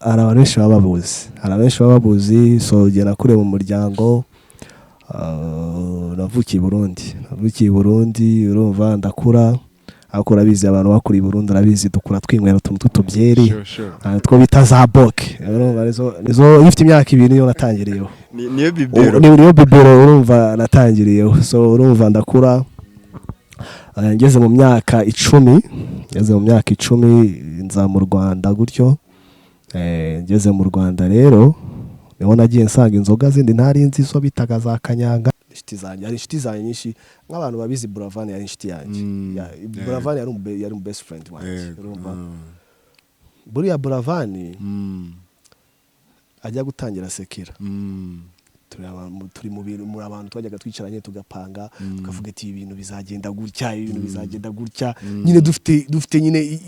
Hari abantu benshi baba babuzi, hari abantu benshi baba babuzi. So njye nakuriye mu muryango, navukiye i Burundi, navukiye i Burundi. Urumva, ndakura, ariko urabizi, abantu bakuriye i Burundi, urabizi, dukura twinywera utuntu tw'utubyeri, two bita za boke. Urumva, nizo iyo ufite imyaka 2 niyo natangiriyeho. Niyo bibero. Niyo bibero, urumva, natangiriyeho. So urumva, ndakura, ngeze mu myaka 10, ngeze mu myaka 10 nza mu Rwanda gutyo. Ngeze mu Rwanda rero niho nagiye nsanga inzoga zindi ntari nzi, zo bitaga za kanyanga. Inshuti zanjye, hari inshuti zanjye nyinshi, nk'abantu babizi, Buravan yari inshuti yanjye. Buravan yari umu best friend wanjye. Urumva, buriya Buravan ajya gutangira sekera, turi mu bintu, muri abantu twajyaga twicaranye tugapanga, tukavuga ati: "Ibi bintu bizagenda gutya, ibi bintu bizagenda gutya." Nyine dufite nyine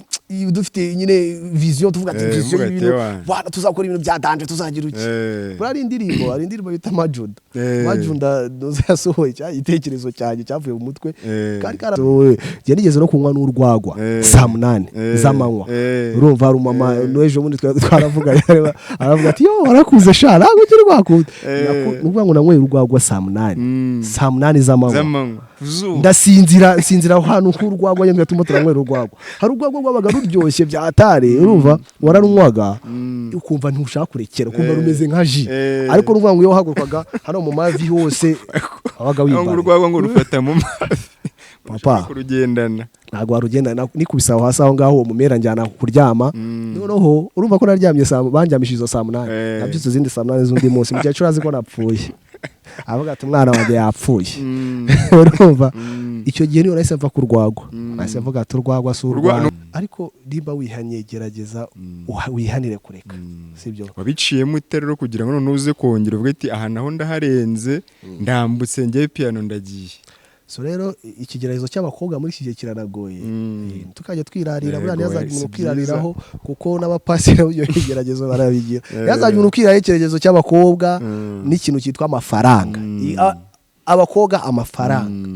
dufite nyine vision, tuvuga ati vision muvuga ati, y'ibintu "Ewa." Wana, tuzakora ibintu bya danger, tuzagira uki. Buriya hari indirimbo bita Majunda. Majunda nuza yasohoye cya igitekerezo cyanjye cyavuye mu mutwe. Kari karasohoye. Njye nigeze no kunywa n'urwagwa saa 8 z'amanywa. Urumva, hari umama n'ejo bundi twaravuganye, aravuga ati: "Yo, warakuze sha, ntabwo ukiri rwakunda." Ni ukuvuga ngo nanyweye urwagwa saa 8, saa 8 z'amanywa. Z'amanywa ku zuba. Ndasinzira, nsinzira aho hantu h'urwagwa nyine, turimo turanywera urwagwa. Hari urwagwa rwabaga ruryoshye bya atari, urumva, wararunywaga ukumva ntushaka kurekera, ukumva rumeze nka jus. Ariko nuvuga ngo iyo wahagurukaga hano mu mavi hose wabaga ngo wibare. Urwagwa ngo rufata mu mavi. Papa. Ushaka kurugendana. Ntabwo warugenda. Nikubise aho hasi, aho ngaho uwo mumera njyana kuryama. Noneho urumva ko naryamye saa, bandyamishije izo saa 8. Nabyutse izindi saa 8 z'undi munsi, mukecuru azi ko napfuye, avuga ati: "Umwana wanjye yapfuye." Urumva, icyo gihe niyo nahise mva ku rwagwa, nahise mvuga ati: "Urwagwa si urwagwa." Ariko nimba wihanye, gerageza wihanire kureka, sibyo? Wabiciyemo ute rero kugira ngo noneho uze kongera uvuge ati: "Aha naho ndaharenze, ndambutse, njyewe piyano ndagiye"? So rero ikigeragezo cy'abakobwa muri iki gihe kiranagoye. Tukajya twirarira. Yego, Buriya ntihazajya si umuntu byiza. kwirariraho, kuko n'abapasiteri nabo ibyo bigeragezo barabigira. Ntihazajya umuntu kwirariraho ikigeragezo cy'abakobwa n'ikintu cyitwa amafaranga. Abakobwa, amafaranga,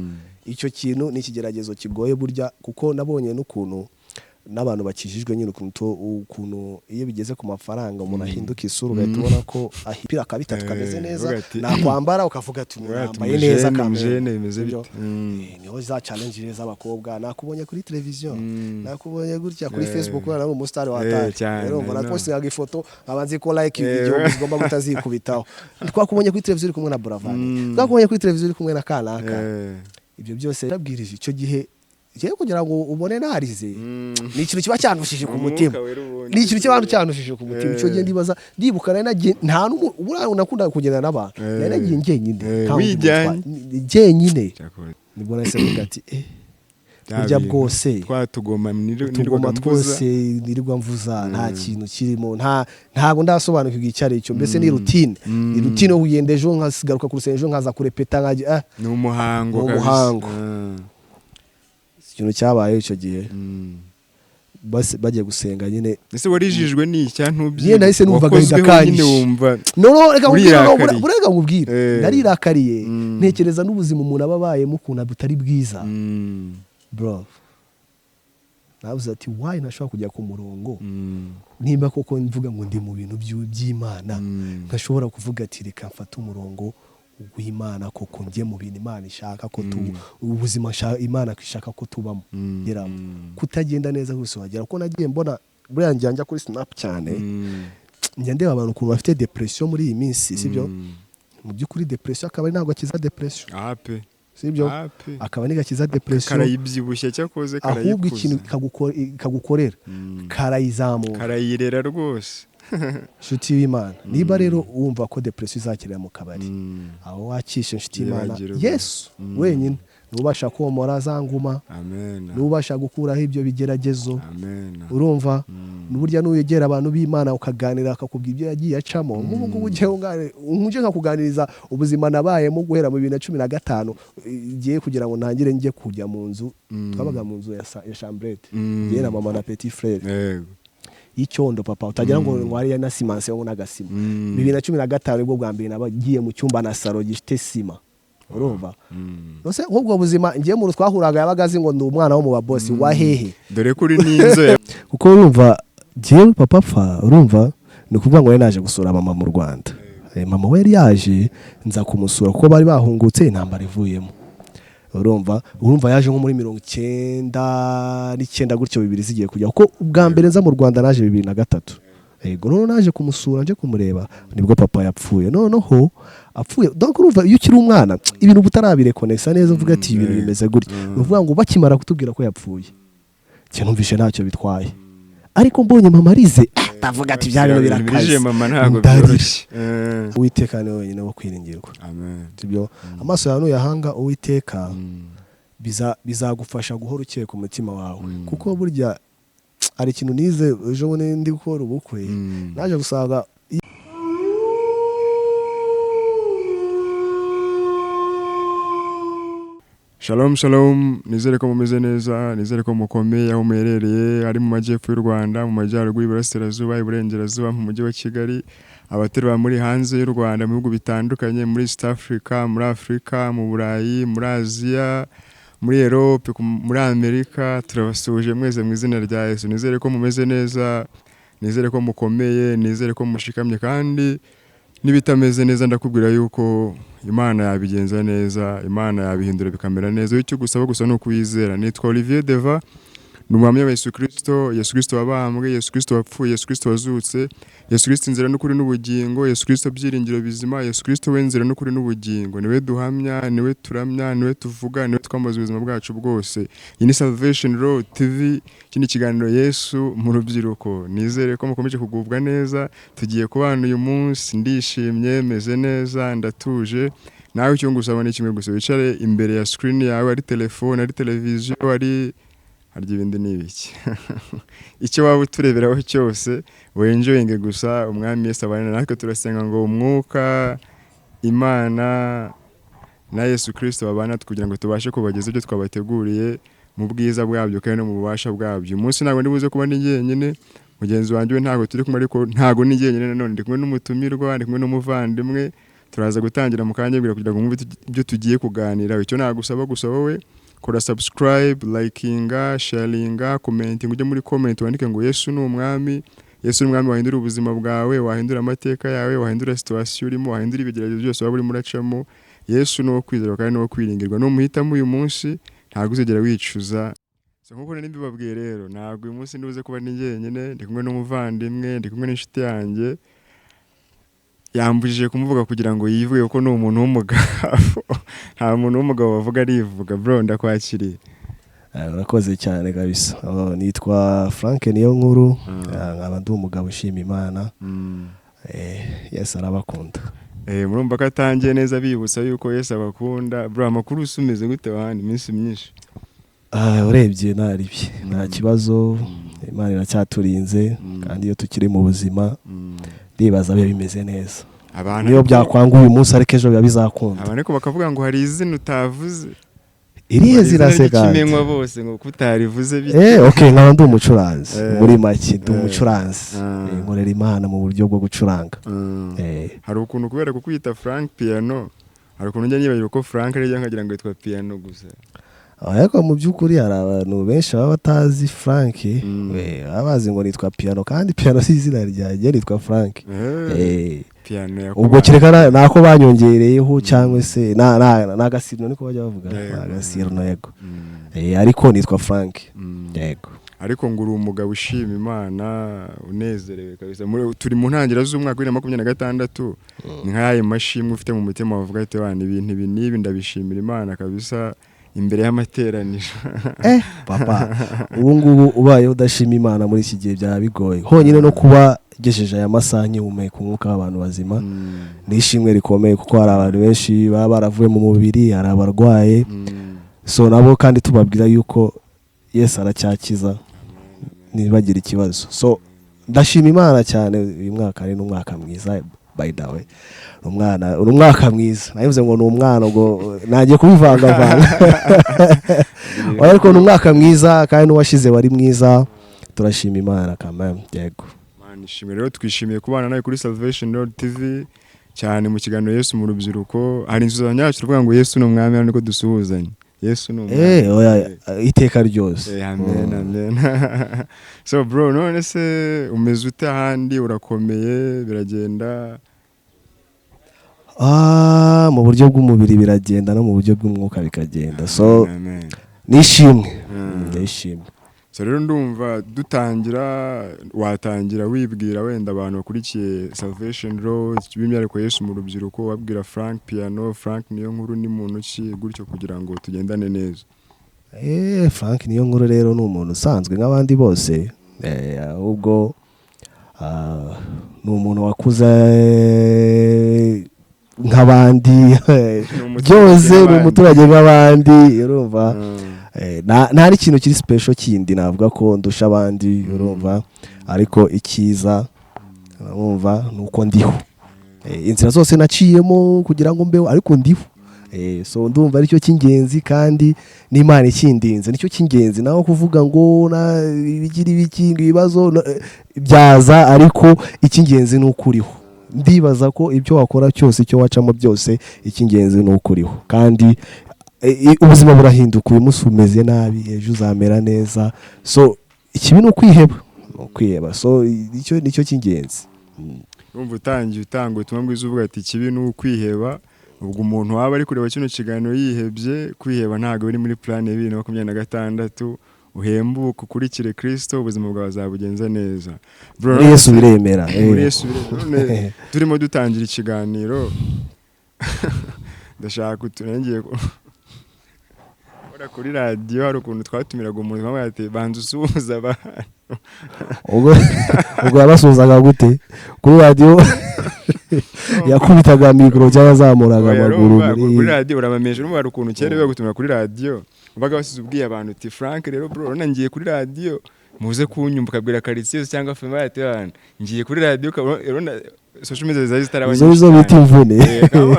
icyo kintu ni ikigeragezo kigoye burya, kuko nabonye n'ukuntu n'abantu bakijijwe nyine, ukuntu iyo bigeze ku mafaranga umuntu ahinduka isura, ugahita ubona ko ahipira akabitatu kameze neza, uvuga ati- nakwambara ukavuga ati: "Umuntu Uvuga ati, yambaye neza." "Umujene, Kamere. umujene, bimeze Sibyo? bite?" Niho za challenge rero z'abakobwa: "Nakubonye kuri televiziyo, nakubonye gutya kuri Facebook." Kubera nari umusitari wa atari Cyane, urumva, no. napostingaga ifoto nkaba nzi ko like 1000 zigomba guhita zikubitaho: "Twakubonye kuri televiziyo uri kumwe na Buravan, twakubonye kuri televiziyo uri kumwe na kanaka." Ibyo byose nabwirije icyo gihe ngiye kugira ngo ubone narize. Ni ikintu kiba cyandushije ku Umwuka mutima. Wera ubundi. Ni ikintu kiba cyandushije ku mutima. Icyo gihe ndibaza, ndibuka nari nagiye, nta n'umu buriya nakundaga kugendana n'abantu, nari nagiye njyenyine, Eh, nta wundi muntu. Wijyanye? Njyenyine. Cyakora. Nibwo nahise mvuga ati: "Eh, Bya burya bintu, bwose twa tugoma utugoma nirirwaga mvuza. Twose nirirwa mvuza, nta kintu kirimo, ntabwo ndasobanukirwa icyo ari cyo." Mbese ni routine, ni routine yo kugenda, ejo nkagaruka ku rusengero, ejo nkaza kurepeta, nkajya Ni umuhango Ni kabisa. umuhango. Ikintu cyabaye icyo gihe, bagiye gusenga nyine. Ese warijijwe n'icya ntubyi? Nyine nahise numva agahinda Wakozweho nyine kanyishe. Wumva No, reka nkubwire, no, urirakariye. Reka nkubwire. Narirakariye, ntekereza n'ubuzima umuntu aba abayemo ukuntu butari bwiza. Bro, navuze ati: "Why ntashobora kujya ku murongo? Nimba koko mvuga ngo ndi mu bintu by'Imana, ntashobora kuvuga ati: 'Reka mfate umurongo w'Imana koko, njye mu bintu Imana ishaka ko tu ubuzima Imana ishaka ko tubamo.'" Geramo kutagenda neza hose wagera, kuko nagiye mbona, buriya njya kuri Snap cyane, njya ndeba abantu ukuntu bafite depression muri iyi minsi, sibyo? Mu by'ukuri depression, akaba ari ntabwo akiza depression. Ape. Sibyo? Ape. Akaba ni gakiza depression. Karayibyibushya cyakoze. Ahubwo ikintu Karayikuza. kagukorera, karayizamura. Karayirera rwose. Inshuti y'Imana, niba rero wumva ko depression izakirira mu kabari, aho wakisha, inshuti y'Imana, Yibagirwe. Yesu wenyine niwe ubasha komora za nguma, Amen. niwe ubasha gukuraho ibyo bigeragezo. Amen. Urumva, n'uburyo nuyegera abantu b'Imana ukaganira, akakubwira ibyo yagiye acamo. Nk'ubu ngubu ugiye uje nkakuganiriza ubuzima nabayemo guhera mu 2015, igiye kugira ngo ntangire njye kujya mu nzu. Twabaga mu nzu ya chambrette, njye na mama na petit frère, y'icyondo, papa, utagira ngo hariya na simanse ngo n'agasima. 2015 nibwo bwa mbere nabagiye mu cyumba na salo gifite sima, urumva? Nose nk'ubwo buzima, ngiye mu twahuraga yabaga azi ngo ndi umwana wo mu babosi wa hehe. Dore ko uri n'inzobe. Kuko urumva, njyewe papa apfa, urumva, Ni ukuvuga ngo yari naje gusura mama mu Rwanda. Mama we yari yaje, nza kumusura kuko bari bahungutse intambara ivuyemo. Urumva yaje nko muri 99 gutyo, 2000 zigiye kujya, kuko ubwa mbere nza mu Rwanda naje 2003. Yego, noneho naje kumusura, nje kumureba, nibwo papa yapfuye. Noneho apfuye, donc urumva iyo ukiri umwana ibintu utarabirekonesa neza, uvuga ati ibintu bimeze gutya. Ni ukuvuga ngo bakimara kutubwira ko yapfuye, njye numvise ntacyo bitwaye, ariko mbonye mama arize, ndavuga ati bya bintu birakaze. Mama ntabwo Ndarira. byoroshye. Uwiteka ni wenyine wo kwiringirwa. Amen. Sibyo? Amaso yawe nuyahanga Uwiteka, bizagufasha guhora ukeye ku mutima wawe, kuko burya hari ikintu nize ejo bundi ndi gukora ubukwe, naje gusanga Shalom shalom, nizere ko mumeze neza, nizere ko mukomeye aho muherereye, ari mu majyepfo y'u Rwanda, mu majyaruguru, iburasirazuba, iburengerazuba, mu mujyi wa Kigali, abaterura muri hanze y'u Rwanda, mu bihugu bitandukanye, muri East Africa, muri Africa, mu Burayi, muri Aziya, muri Europe, muri Amerika, turabasuhuje mwese mu izina rya Yesu. Nizere ko mumeze neza, nizere ko mukomeye, nizere ko mushikamye, kandi nibitameze neza ndakubwira yuko Imana yabigenza neza, Imana yabihindura bikamera neza. Icyo gusaba gusa ni ukuyizera. Nitwa Olivier Deva, ni umuhamya wa Yesu Kristo, Yesu Kristo wabambwe, Yesu Kristo wapfuye, Yesu Kristo wazutse, Yesu Kristo inzira n'ukuri n'ubugingo, Yesu Kristo byiringiro bizima, Yesu Kristo we nzira n'ukuri n'ubugingo. Niwe duhamya, niwe turamya, niwe tuvuga, niwe twambaza ubuzima bwacu bwose. Iyi ni Salvation Road TV, iki ni ikiganiro Yesu mu rubyiruko. Nizere ko mukomeje kugubwa neza, tugiye kubana uyu munsi, ndishimye, meze neza, ndatuje. Nawe icyo ngusaba ni kimwe gusa, wicare imbere ya screen yawe, ari telefone, ari televiziyo, ari harya ibindi ni ibiki, icyo waba utureberaho cyose, wenjoyinge gusa. Umwami Yesu abane natwe. Turasenga ngo umwuka, Imana na Yesu Kristo babana kugira ngo tubashe kubageza ibyo twabateguriye mu bwiza bwabyo kandi no mu bubasha bwabyo. Uyu munsi ntabwo ndi buze kuba ndi jyenyine, mugenzi wanjye we ntabwo turi kumwe, ariko ntabwo ni jyenyine nanone, ndi kumwe n'umutumirwa, ndi kumwe n'umuvandimwe. Turaza gutangira mu kanya kugira ngo mwumve ibyo tugiye kuganira. Icyo nagusaba gusa wowe, kora subscribe, likinga, sharinga, commenting, ujye muri comment wandike ngo Yesu ni umwami. Yesu ni umwami wahindura ubuzima bwawe, wahindura amateka yawe, wahindura situation urimo, wahindura ibigeragezo byose waba urimo uracamo. Yesu ni uwo kwizerwa kandi ni uwo kwiringirwa. Numuhitamo uyu munsi ntabwo uzigera wicuza. So nkuko nari mbibabwiye rero, ntabwo uyu munsi ndibuze kuba ndi jyenyine, ndi kumwe n'umuvandimwe, ndi kumwe n'inshuti yanjye. Yambujije kumuvuga kugira ngo yivuge kuko ni umuntu w'umugabo. Nta muntu w'umugabo bavuga arivuga. Bro, ndakwakiriye. Urakoze cyane kabisa. Oh, nitwa Frank Niyonkuru, nkaba ndi umugabo ushima Imana. Yesu arabakunda. Murumva ko atangiye neza bibutsa yuko Yesu abakunda. Bro, amakuru usumeze gute wahandi iminsi myinshi? Urebye naribye nta kibazo, Imana iracyaturinze, kandi iyo tukiri mu buzima ndibaza biba bimeze neza. Abantu Niyo byakwanga uyu munsi, ariko ejo biba bizakunda. Abantu ariko bakavuga ngo hari izina utavuze. Irihe Hari zina izina se kandi? ry'ikimenywa bose ngo kutarivuze bite? Okay, nkaba ndi umucuranzi. Muri make ndi umucuranzi. Nkorera Imana mu buryo bwo gucuranga. Hari ukuntu kubera kukwita Frank Piano, hari ukuntu njya nibagirwa ko Frank ari nkagira ngo yitwa Piano gusa. Ariko mu by'ukuri hari abantu benshi baba batazi Frank, baba bazi ngo nitwa Piano, kandi Piano si izina ryanjye, nitwa Frank. Piano yakubaye. Ubwo kereka nako banyongereyeho cyangwa se na agasirino niko bajya bavuga, agasirino, yego. Ariko nitwa Frank. Yego. Ariko ngo uri umugabo ushima Imana, unezerewe kabisa. Turi mu ntangiriro z'umwaka wa 2026, ni nk'ayo mashimwe ufite mu mutima wavuga ati wana ibintu ibi n'ibi ndabishimira Imana kabisa imbere y'amateraniro. Papa, ubu ngubu ubaye udashima Imana muri iki gihe byaba bigoye. Honyine no kuba gejeje aya masaha nkihumeka umwuka w'abantu bazima ni ishimwe rikomeye, kuko hari abantu benshi baba baravuye mu mubiri, hari abarwaye. So nabo kandi tubabwira yuko Yesu aracyakiza ntibagire ikibazo. So ndashima Imana cyane, uyu mwaka ari n'umwaka mwiza. By the way, ni umwaka mwiza. Nabivuze ngo ni umwana, ubwo nagiye kubivangavanga, ariko ni umwaka mwiza kandi n'uwashize wari mwiza. Turashima Imana kameme, yego. Imana ishimwe. Rero twishimiye kubana nawe kuri Salvation Road TV, cyane mu kiganiro Yesu mu rubyiruko. Hari inzu yacu tuvuga ngo Yesu ni umwami, hano niko dusuhuzanya. Yesu ni umwami. Oya, iteka ryose. Amen, amen. So bro, none se umeze ute ahandi? Urakomeye? Biragenda? Ah, mu buryo bw'umubiri biragenda, no mu buryo bw'umwuka bikagenda, so Amen. nishimwe. Nishimwe. So rero ndumva dutangira, watangira wibwira wenda abantu bakurikiye Salvation Road, by'umwihariko Yesu mu rubyiruko, wabwira Frank Piano, Frank niyo nkuru ni muntu ki, gutyo kugira ngo tugendane neza. Frank niyo nkuru rero ni umuntu usanzwe nk'abandi bose, ahubwo ni umuntu wakuze nk'abandi Ni umuturage byose, ni nk'abandi. umuturage nk'abandi, urumva. Nta n'ikintu kiri special kindi navuga ko ndusha abandi, urumva, ariko icyiza urumva ni uko ndiho. Inzira zose naciyemo kugira ngo mbeho, ariko ndiho. So ndumva aricyo cy'ingenzi, kandi n'Imana ikindinze nicyo cy'ingenzi. Naho kuvuga ngo na ibikiri ibiki ngo ibibazo byaza, ariko icy'ingenzi ni uko uriho. Ndibaza ko ibyo wakora cyose, icyo wacamo byose, icy'ingenzi ni uko uriho. Kandi ubuzima burahinduka, uyu munsi umeze nabi, ejo uzamera neza. So ikibi ni ukwiheba, ni ukwiheba. So icyo nicyo cy'ingenzi. Urumva utangiye utanga ubutumwa bwiza uvuga ati ikibi ni ukwiheba. Ubwo umuntu waba ari kureba kino kiganiro yihebye, kwiheba ntabwo biri muri plan ya 2026. Uhembuke, ukurikire Kristo, ubuzima bwawe azabugenza neza. Bro, Muri Yesu biremera. Muri Yesu biremera. None turimo dutangira ikiganiro, ndashaka utunengeye gukora kuri radiyo, hari ukuntu twatumiraga umuntu nkamubwira ati banza usuhuza abantu. Ubwo yabasuhuzaga gute kuri radiyo? Yakubitaga mikoro cyangwa yazamuraga Oya, amaguru? urumva, Muri kuri radiyo urabamesha. Urumva hari ukuntu kera biba gutumira kuri radiyo, ubaga wasize ubwiye abantu uti Frank rero bro, urabona ngiye kuri radiyo, muze kunyumva, ukabwira karitsiye yose cyangwa famille ati bana ngiye kuri radiyo. Urabona social media zari zitaraba Izo nyinshi nizo bita cyane. imvune.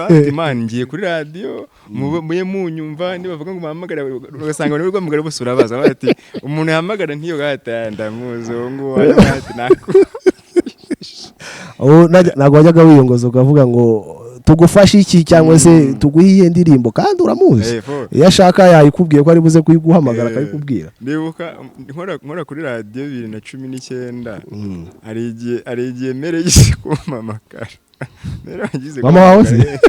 Ati man, ngiye kuri radiyo, mube munyumva, nibavuga ngo muhamagare, ugasanga abantu bari guhamagara bose urabaza bati umuntu yahamagara ntiyo gata ndamuzi uwo nguwo, ati nako. Ubu ntabwo wajyaga wiyongoza ukavuga ngo tugufashe iki cyangwa se tuguhe iyihe ndirimbo, kandi uramuzi? Eh, Iyo ashaka yayikubwiye ko ari buze kuyiguhamagara, akayikubwira. Ndibuka nkora kuri radiyo 2019, hari igihe mere yigeze kumpamagara. Mere wagize Mama wawe se? kumpamagara.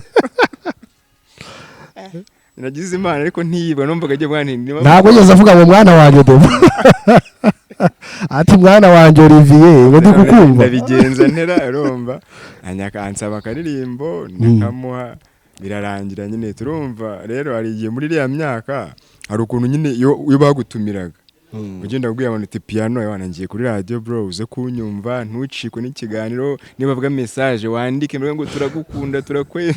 Nagize Imana ariko ntiyibwa, numvaga agiye kuvuga nti Ntabwo yigeze avuga ngo mwana wanjye Debo, ati mwana wanjye Olivier, ngo ndi kukumva? Ndabigenza ntera, urumva anyaka ansaba akaririmbo, ndakamuha, birarangira nyine. Turumva rero hari igihe muri iriya myaka hari ukuntu nyine iyo bagutumiraga ugenda ubwira abantu uti piano wana ngiye kuri radiyo bro, uze kunyumva, ntucikwe n'ikiganiro, niba bavuga message wandike mvuge ngo turagukunda, turakwemera.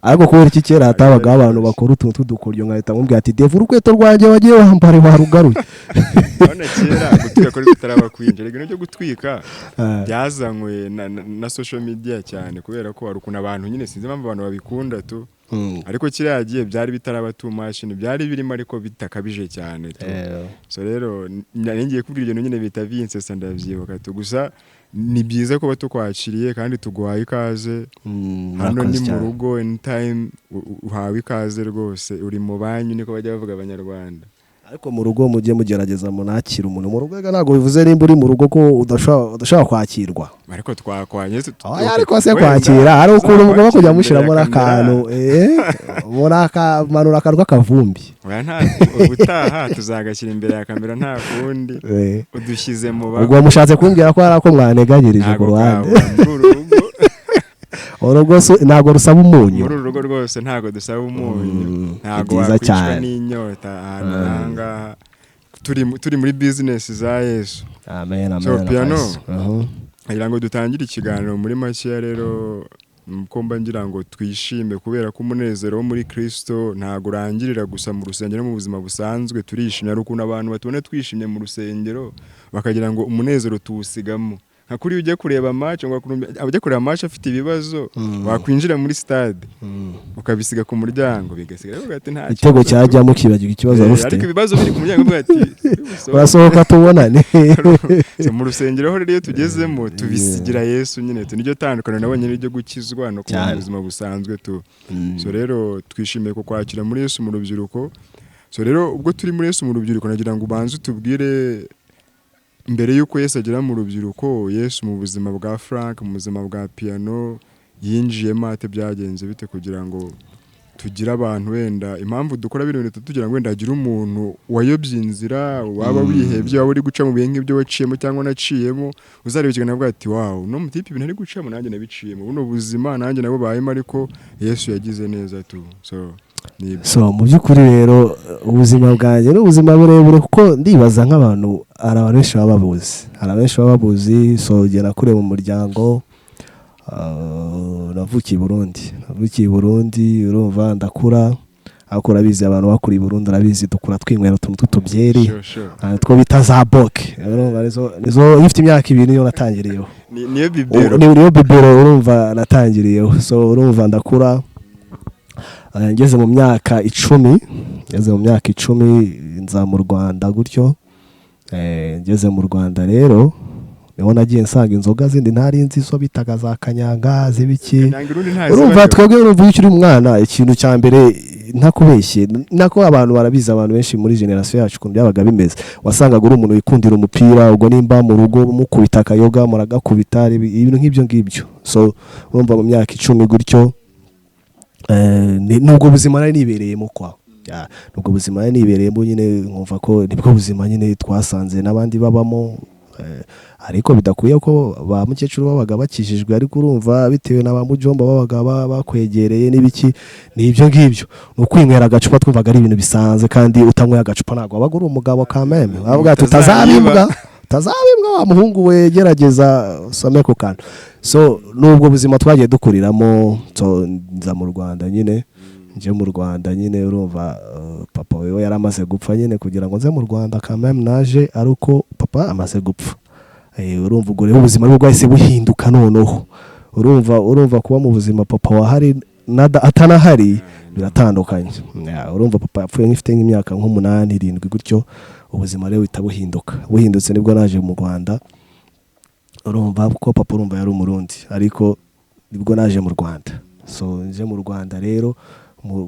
Ariko kubera iki kera hatabagaho abantu bakora utuntu tw'udukoryo, nkahita mubwira ati Devu, urukweto rwanjye wagiye wambare warugaruye? Urabona kera gutwika kuri kutaraba kwinjira, ibintu byo gutwika byazanywe na social media cyane, kubera ko hari ukuntu abantu nyine, sinzi impamvu abantu babikunda tu, ariko kiriya gihe byari bitaraba too much, byari birimo ariko bitakabije cyane tu. So rero nari ngiye kubwira ibintu nyine bita binsesa, ndabyibuka tu. Gusa ni byiza kuba tukwakiriye kandi tuguhaye ikaze hano. Murakoze Ni mu cyane. rugo, anytime uhawe ikaze rwose, uri mu banyu, niko bajya bavuga Abanyarwanda. Ariko mu rugo mujye mugerageza munakira umuntu mu rugo. Rega ntabwo bivuze nimba uri mu rugo ko udashobora kwakirwa. Ariko twakwanye Oya, ariko se wenda kwakira hari ukuntu mugomba kujya tuzakwakira mushyiramo imbere ya n'akantu, mukamanura akantu k'akavumbi. Oya, nta ubutaha tuzagashyira imbere ya kamera, nta kundi. Udushyize mu Ubwo mushatse kumbwira ko hari ako mwaneganyirije ku Ntabwo ruhande? kabura muri uru rugo. Urugo ntabwo rusaba umunyu. Muri uru rugo rwose ntabwo dusaba umunyu. Ntabwo Ni byiza wakwicwa cyane. n'inyota ahantu nk'ahangaha turi muri bizinesi za Yesu. Amen, amen. So, piano. Kabisa. Ngira ngo dutangire ikiganiro muri makeya rero, ko mba ngira ngo twishime, kubera ko umunezero wo muri Kristo ntabwo urangirira gusa mu rusengero. No mu buzima busanzwe turishimye. Hari ukuntu abantu batubona twishimye mu rusengero bakagira ngo umunezero tuwusigamo, nka kuri ujya kureba match, ngo ujya kureba match afite ibibazo, wakwinjira muri stade ukabisiga ku muryango, bigasigara bavuga ati nta Igitego kibazo. cyajyamo ukibagirwa ikibazo wari ufite. Ariko ibibazo biri ku muryango uvuga ati Urasohoka tubonane. So, mu rusengero ho rero iyo tugezemo tubisigira Yesu nyine tu. Niryo tandukaniro nabonye ryo gukizwa no kuba mu Cyane. buzima busanzwe tu. So rero twishimiye kukwakira muri Yesu mu rubyiruko. So rero ubwo turi muri Yesu mu rubyiruko, nagira ngo ubanze utubwire, mbere y'uko Yesu agera mu rubyiruko, Yesu mu buzima bwa Frank, mu buzima bwa Piano, yinjiyemo ate? Byagenze bite kugira ngo tugire abantu, wenda impamvu dukora bino bintu, tugira ngo wenda hagire umuntu wayobye inzira, waba wihebye, waba uri guca mu bihe nk'ibyo waciyemo cyangwa naciyemo, uzareba ikiganiro avuga ati: "Wow, no mutipe, ibintu ari gucamo nanjye nabiciyemo, buno buzima nanjye nabubayemo, ariko Yesu yagize neza tu." So ni ibyo. So mu by'ukuri rero, ubuzima bwanjye ni ubuzima burebure, kuko ndibaza nk'abantu, hari abantu benshi baba babuzi, hari abenshi baba babuzi. So njye nakuriye mu muryango, navukiye i Burundi, navukiye i Burundi, urumva ndakura, ariko urabizi, abantu bakuriye i Burundi urabizi, dukura twinywera utuntu tw'utubyeri, two bita za boke, urumva nizo iyo ufite imyaka 2 niyo natangiriyeho. Niyo bibero. Niyo bibero, urumva natangiriyeho. So urumva ndakura, ngeze mu myaka 10, ngeze mu myaka 10 nza mu Rwanda gutyo. Ngeze mu Rwanda rero niho nagiye nsanga inzoga zindi ntari nzi, zo bitaga za kanyanga z'ibiki. Kanyanga urundi ntazibayo. Urumva twebwe, urumva iyo ukiri umwana, ikintu cya mbere, ntakubeshye, nako abantu barabizi, abantu benshi muri génération yacu ukuntu byabaga bimeze, wasangaga uri umuntu wikundira umupira, ubwo nimba mu rugo mukubita akayoga muragakubita, ibintu nk'ibyo ngibyo. So urumva mu myaka 10 gutyo, nubwo buzima nari nibereyemo kwa ya, nubwo buzima nari nibereyemo nyine, nkumva ko nibwo buzima nyine twasanze n'abandi babamo, ariko bidakwiye ko ba mukecuru babaga bakijijwe, ariko urumva bitewe na ba mujomba babaga bakwegereye n'ibiki, ni ibyo ngibyo, ni ukwinywera agacupa, twumvaga ari ibintu bisanzwe, kandi utanyweye agacupa ntabwo wabaga uri umugabo kameme, bavuga ati utazabimbwa, utazabimbwa wa muhungu we, gerageza usome ku kantu. So nubwo buzima twagiye dukuriramo. So nza mu Rwanda nyine, nje mu Rwanda nyine, urumva papa wewe yari amaze gupfa nyine. Kugira ngo nze mu Rwanda kameme, naje ari uko papa amaze gupfa. Urumva ubwo rero ubuzima bwe bwahise buhinduka noneho. Urumva kuba mu buzima papa wahari atanahari biratandukanye. Ya, urumva papa yapfuye nk'ifite nk'imyaka nk'umunani, 7 gutyo, ubuzima rero buhita buhinduka. Buhindutse nibwo naje mu Rwanda, urumva ko papa, urumva yari Umurundi, ariko nibwo naje mu Rwanda. So nje mu Rwanda rero,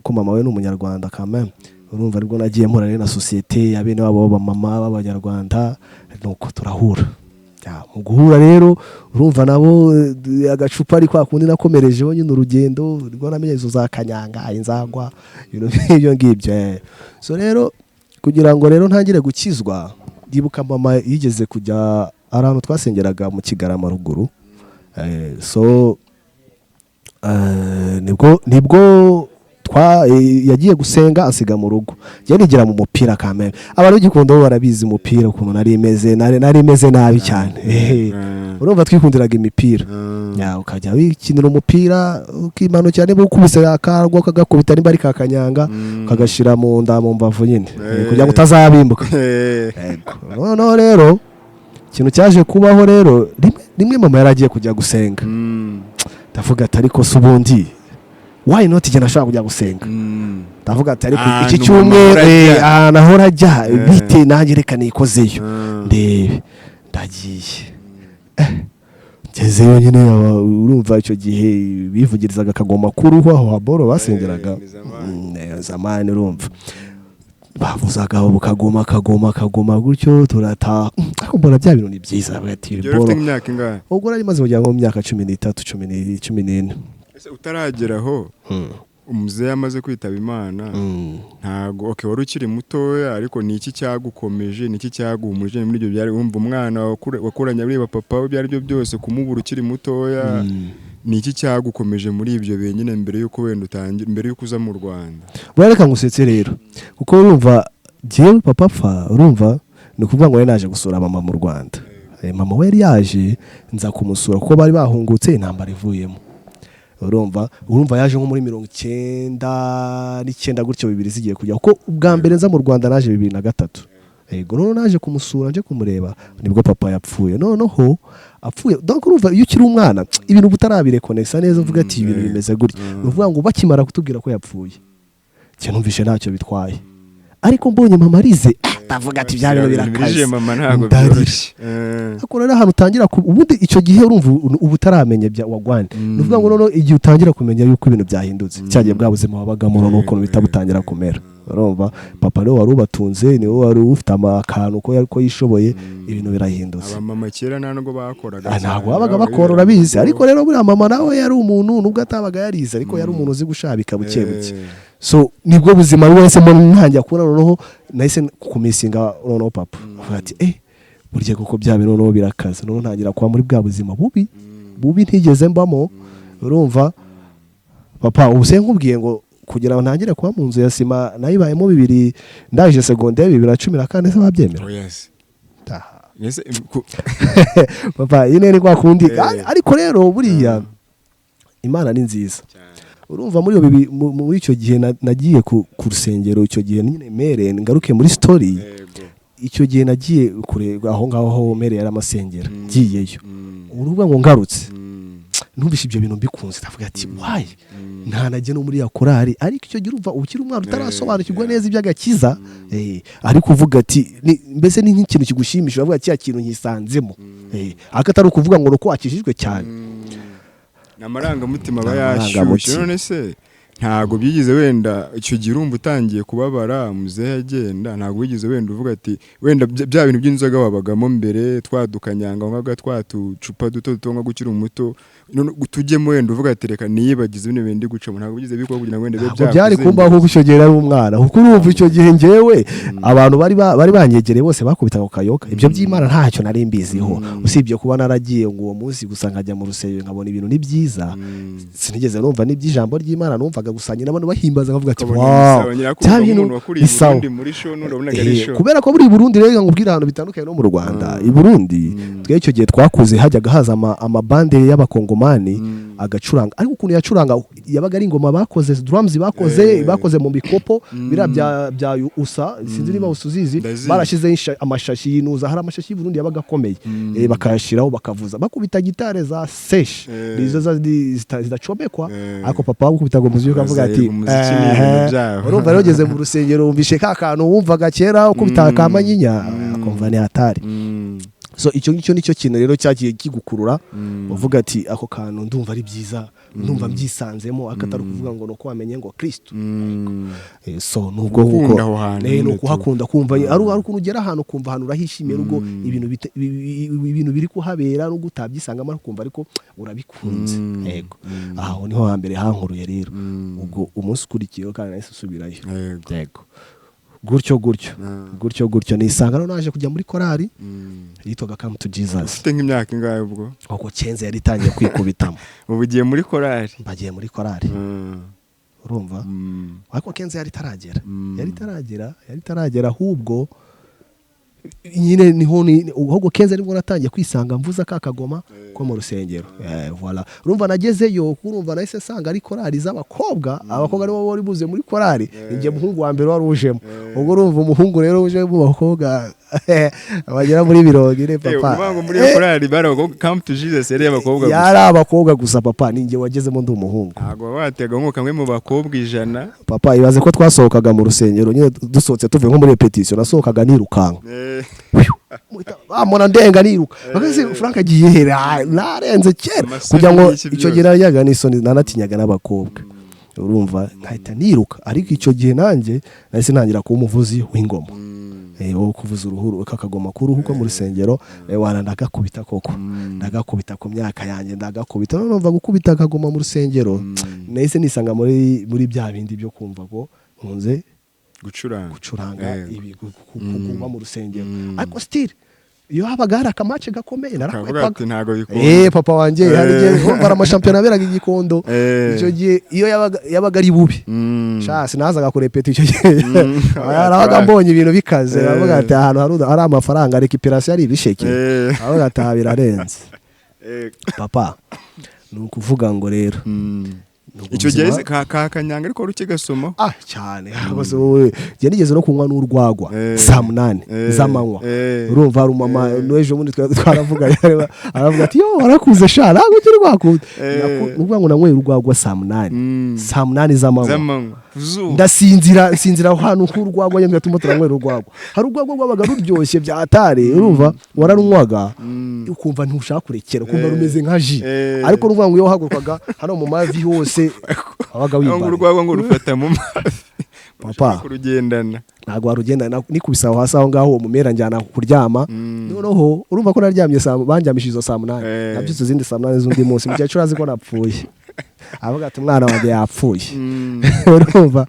ko mama we ni Umunyarwanda quand, urumva nibwo nagiye mpura rero na sosiyete ya bene wabo b'abamama b'Abanyarwanda, nuko turahura. Ya, mu guhura rero, urumva nabo agacupa ari kwa kundi nakomerejeho nyine urugendo, nibwo namenye izo za kanyanga, inzagwa, ibintu nk'ibyo ngibyo. So rero kugira ngo rero ntangire gukizwa, ndibuka mama yigeze kujya ahantu twasengeraga mu Kigarama ruguru. So nibwo yagiye gusenga asiga mu rugo, njye nigira mu mupira kameme. Abantu b'Igikondo bo barabizi umupira ukuntu nari meze, nari meze nabi cyane. Urumva twikundiraga imipira. Ya, ukajya wikinira umupira, ukimanukira, niba ukubise akarwa ukagakubita, nimba ari kakanyanga ukagashyira mu nda, mu mbavu nyine, kugira ngo utazabimbuka. Yego. Noneho rero ikintu cyaje kubaho rero, rimwe rimwe mama yari agiye kujya gusenga, ndavuga ati: "Ariko se ubundi why not igihe nashobora kujya gusenga?" Ndavuga ati: "Ariko Ahantu iki mama cyumweru ahora ajya. Ahantu ahora ajya bite? Nanjye reka nikozeyo ndebe." Ndagiye, ngezeyo nyine, urumva icyo gihe bivugirizaga akagoma k'uruhu aho haboro basengeraga. Ni zamani. Zamani urumva bavuzaga kagoma kagoma kagoma gutyo, turataha. Ariko mbona bya bintu ni byiza. Bavuga ati Ugera ufite boro nk'imyaka ingahe? Ubwo nari maze kugira ngo mu myaka 13, 14. Ese utarageraho, umuzehe amaze kwitaba Imana, ntago okay wari ukiri mutoya, ariko ni iki cyagukomeje, ni iki cyaguhumurije muri ibyo byari, wumva umwana wakuranye areba papa we, ibyo ari byo byose, kumubura ukiri mutoya, ni iki cyagukomeje muri ibyo bihe nyine, mbere y'uko wenda utangira, mbere y'uko uza mu Rwanda? Buriya reka ngusetse rero, kuko urumva jyewe papa apfa, urumva ni ukuvuga ngo nari naje gusura mama mu Rwanda. Mama we yari yaje, nza kumusura kuko bari bahungutse intambara ivuyemo. Urumva yaje nko muri 99 gutyo, 2000 zigiye kujya, kuko ubwa mbere nza mu Rwanda naje 2003. Yego, noneho naje kumusura, nje kumureba nibwo papa yapfuye. Noneho apfuye, donc urumva iyo ukiri umwana ibintu uba utarabirekonesa neza, uvuga ati ibintu bimeze gutya. Ni ukuvuga ngo bakimara kutubwira ko yapfuye, njye numvise ntacyo bitwaye. Ariko mbonye mama arize, ndavuga ati bya bintu birakaze. Birije mama ntabwo Ndarira. byoroshye. Ariko rero ahantu utangira ubundi icyo gihe urumva uba utaramenya bya wagwande. Ni ukuvuga ngo noneho igihe utangira kumenya yuko ibintu byahindutse, cyagiye bwa buzima wabagamo, noneho ukuntu bihita butangira kumera. Urumva papa niwe wari ubatunze, niwe wari ufite akantu ko yari ko yishoboye, ibintu birahindutse. Abamama kera nta nubwo bakoraga Ah, ntabwo cyane, babaga babaga bakora, bibera urabizi. mu rugo. Ariko rero buriya mama nawe yari umuntu, nubwo atabaga yarize, ariko yari umuntu uzi gushabika buke buke. So nibwo buzima wese mbona ntangira kubona. Noneho nahise kumisinga noneho papa, avuga ati burya koko bya bintu noneho birakaze. Noneho ntangira kuba muri bwa buzima bubi bubi ntigeze mbamo. Urumva papa, ubu se nkubwiye ngo kugira ngo ntangire kuba mu nzu ya sima nayibayemo bibiri, ndangije segonderi 2014, se babyemera? Oh, yes. Taha. Ese, Papa, iyi ni kwa kundi. Ariko rero buriya Imana ni nziza. Urumva muri iyo muri icyo gihe nagiye ku rusengero. Icyo gihe nyine mere ngaruke muri story. Icyo gihe nagiye kure aho ngaho aho mere yari amasengera, ngiyeyo, uruvuga ngo ngarutse, numvise ibyo bintu mbikunze, ndavuga ati why ntanajye no muri ya korari? Ariko icyo gihe urumva ukiri umwana utarasobanukirwa neza iby'agakiza, ariko uvuga ati mbese ni nk'ikintu kigushimisha, uravuga ati cya kintu nkisanzemo, ariko atari ukuvuga ngo ni uko wakijijwe cyane. Ni amarangamutima aba Ni yashyushye. amarangamutima. None se ntabwo byigeze wenda icyo gihe urumva utangiye kubabara muzehe agenda, ntabwo wigeze wenda uvuga ati wenda bya bintu by'inzoga wabagamo mbere, twadukanyanga wanywaga twa tucupa duto duto nko ukiri muto, none tujyemo wenda uvuga ati reka niyibagize bino bintu ndi gucamo? Ntabwo byigeze bikubaho kugira ngo wenda bibe Ntabwo byari kumbaho kuko icyo gihe nari umwana, kuko urumva icyo gihe njyewe abantu bari banyegereye bose bakubitaga ku kayoka. Ibyo by'Imana ntacyo nari mbiziho, usibye kuba naragiye ngo uwo munsi gusa nkajya mu rusengero nkabona ibintu ni byiza. Sinigeze numva n'iby'ijambo ry'Imana, numvaga gusa nyine abantu bahimbaza nkavuga ati Ukabona wow, ni sawa, nyirakumva bya bintu nk'umuntu wakuriye ni i sawa. Burundi muri show, n'undi wabonaga ari show. Kubera ko muri Burundi rero nkubwira ahantu bitandukanye no mu Rwanda. I Burundi twe icyo gihe twakuze hajyaga haza amabande y'abakongomani agacuranga, ariko ukuntu yacuranga yabaga ari ingoma bakoze, drums bakoze, bakoze mu bikopo biriya bya USA, sinzi niba usuzizi. Ndazizi. Barashyizeho amashashi yinuza, hari amashashi y'u Burundi yabaga akomeye, bakayashyiraho bakavuza, bakubita gitare za sesh, nizo zidacomekwa. Ariko papa wakubitaga umuziki ukavuga ati Abazayirwa umuziki ni ibintu byabo. Urumva rero ugeze mu rusengero wumvishe ka kantu wumvaga kera ukubita ka manyinya, akumva ni hatari. So icyo ngicyo nicyo kintu rero cyagiye kigukurura, uvuga ati ako kantu ndumva ari byiza, ndumva mbyisanzemo, ariko atari ukuvuga ngo ni uko wamenye ngo Kristo. So nubwo Gukunda nkuko aho hantu ni nyine ukuhakunda, kumva ari ukuntu ugera ahantu ukumva ahantu urahishimiye, nubwo ibintu biri kuhabera, nubwo utabyisangamo, ariko ukumva ariko urabikunze. Yego, aho niho hambere hankuruye rero. Ubwo umunsi ukurikiyeho kandi nahise usubirayo. Yego, gutyo gutyo, gutyo gutyo nisanga rero naje kujya muri korali yitwaga Come to Jesus. Ufite nk'imyaka ingahe ubwo? Ubwo quinze yari itangiye kwikubitamo. Ubu ugiye muri korali? Bagiye muri korali. Urumva, ariko quinze yari itaragera, yari itaragera. Ahubwo nyine niho ahubwo quinze nibwo natangiye kwisanga mvuza ka kagoma ko mu rusengero. Voilà, urumva nagezeyo, urumva nahise nsanga ari korali z'abakobwa, abakobwa nibo bari buze muri korali, njye muhungu wa mbere wari ujemo. Ubwo urumva umuhungu rero uje mu bakobwa bagera muri 40, papa. Uvuga ngo muri iyo korali bari abakobwa, Come to Jesus yari abakobwa gusa? Yari abakobwa gusa papa, ninjye wagezemo ndi umuhungu. Ntabwo watega nko kamwe mu bakobwa 100? Papa, ibaze ko twasohokaga mu rusengero nyine, dusohotse tuvuye nko muri répétition, nasohokaga nirukanka, bamona ndenga niruka, bakaze Frank agiye here? Ah, narenze kera. Amasoni Kugira ngo n'iki icyo byose. gihe naryaga n'isoni, nanatinyaga n'abakobwa, urumva nkahita niruka. Ariko icyo gihe nanjye nahise ntangira kuba umuvuzi w'ingoma, wo kuvuza uruhuru kakagoma k'uruhu ko mu rusengero. Wana ndagakubita koko, ndagakubita ku myaka yanjye, ndagakubita. None numva gukubita akagoma mu rusengero, nahise nisanga muri bya bindi byo kumva ko nkunze gucuranga. Gucuranga, ibi kuba mu rusengero. Ariko still iyo habaga hari akamace gakomeye Kavuga narakwepaga. ati ntabwo bikunda. Papa wanjye, hari igihe urumva hari amashampiyona yaberaga i Gikondo. Icyo gihe iyo yabaga ari bubi, sha sinazaga kurepeta icyo gihe. Nabaga mbonye ibintu bikaze, navuga ati ahantu hari amafaranga, récupération ari ibisheke, navuga ati aha birarenze. Papa, ni ukuvuga ngo rero ni Icyo gihe ubuzima- ka kanyanga ariko wari ukigasomaho? Ah, cyane rwose. Wowe njye nigeze no kunywa n'urwagwa saa 8 z'amanywa. Urumva hari umama n'ejo bundi twaravuganye, aravuga ati yo warakuze sha, ntabwo ukiri rwakunda. Ni ukuvuga ngo nanyweye urwagwa saa 8, saa 8 z'amanywa. Z'amanywa. Ku zuba. Ndasinzira, nsinzira aho hantu nk'urwagwa nyine, turimo turanywera urwagwa. Hari urwagwa rwabaga ruryoshye bya atare, urumva wararunywaga ukumva ntushaka kurekera, ukumva rumeze nka jus. Ariko nuvuga ngo iyo wahagurukaga hano mu mavi hose wabaga Aho ngo wibare. Urwagwa ngo rufata mu mavi. Papa. Ushobora kurugendana. Ntabwo warugenda. Nikubise aho hasi aho ngaho, uwo mumera njyana kuryama. Noneho urumva ko naryamye saa, bandyamishije izo saa 8. Nabyutse izindi saa 8 z'undi munsi. Mukecuru azi ko napfuye, avuga ati: "Umwana wanjye yapfuye." Urumva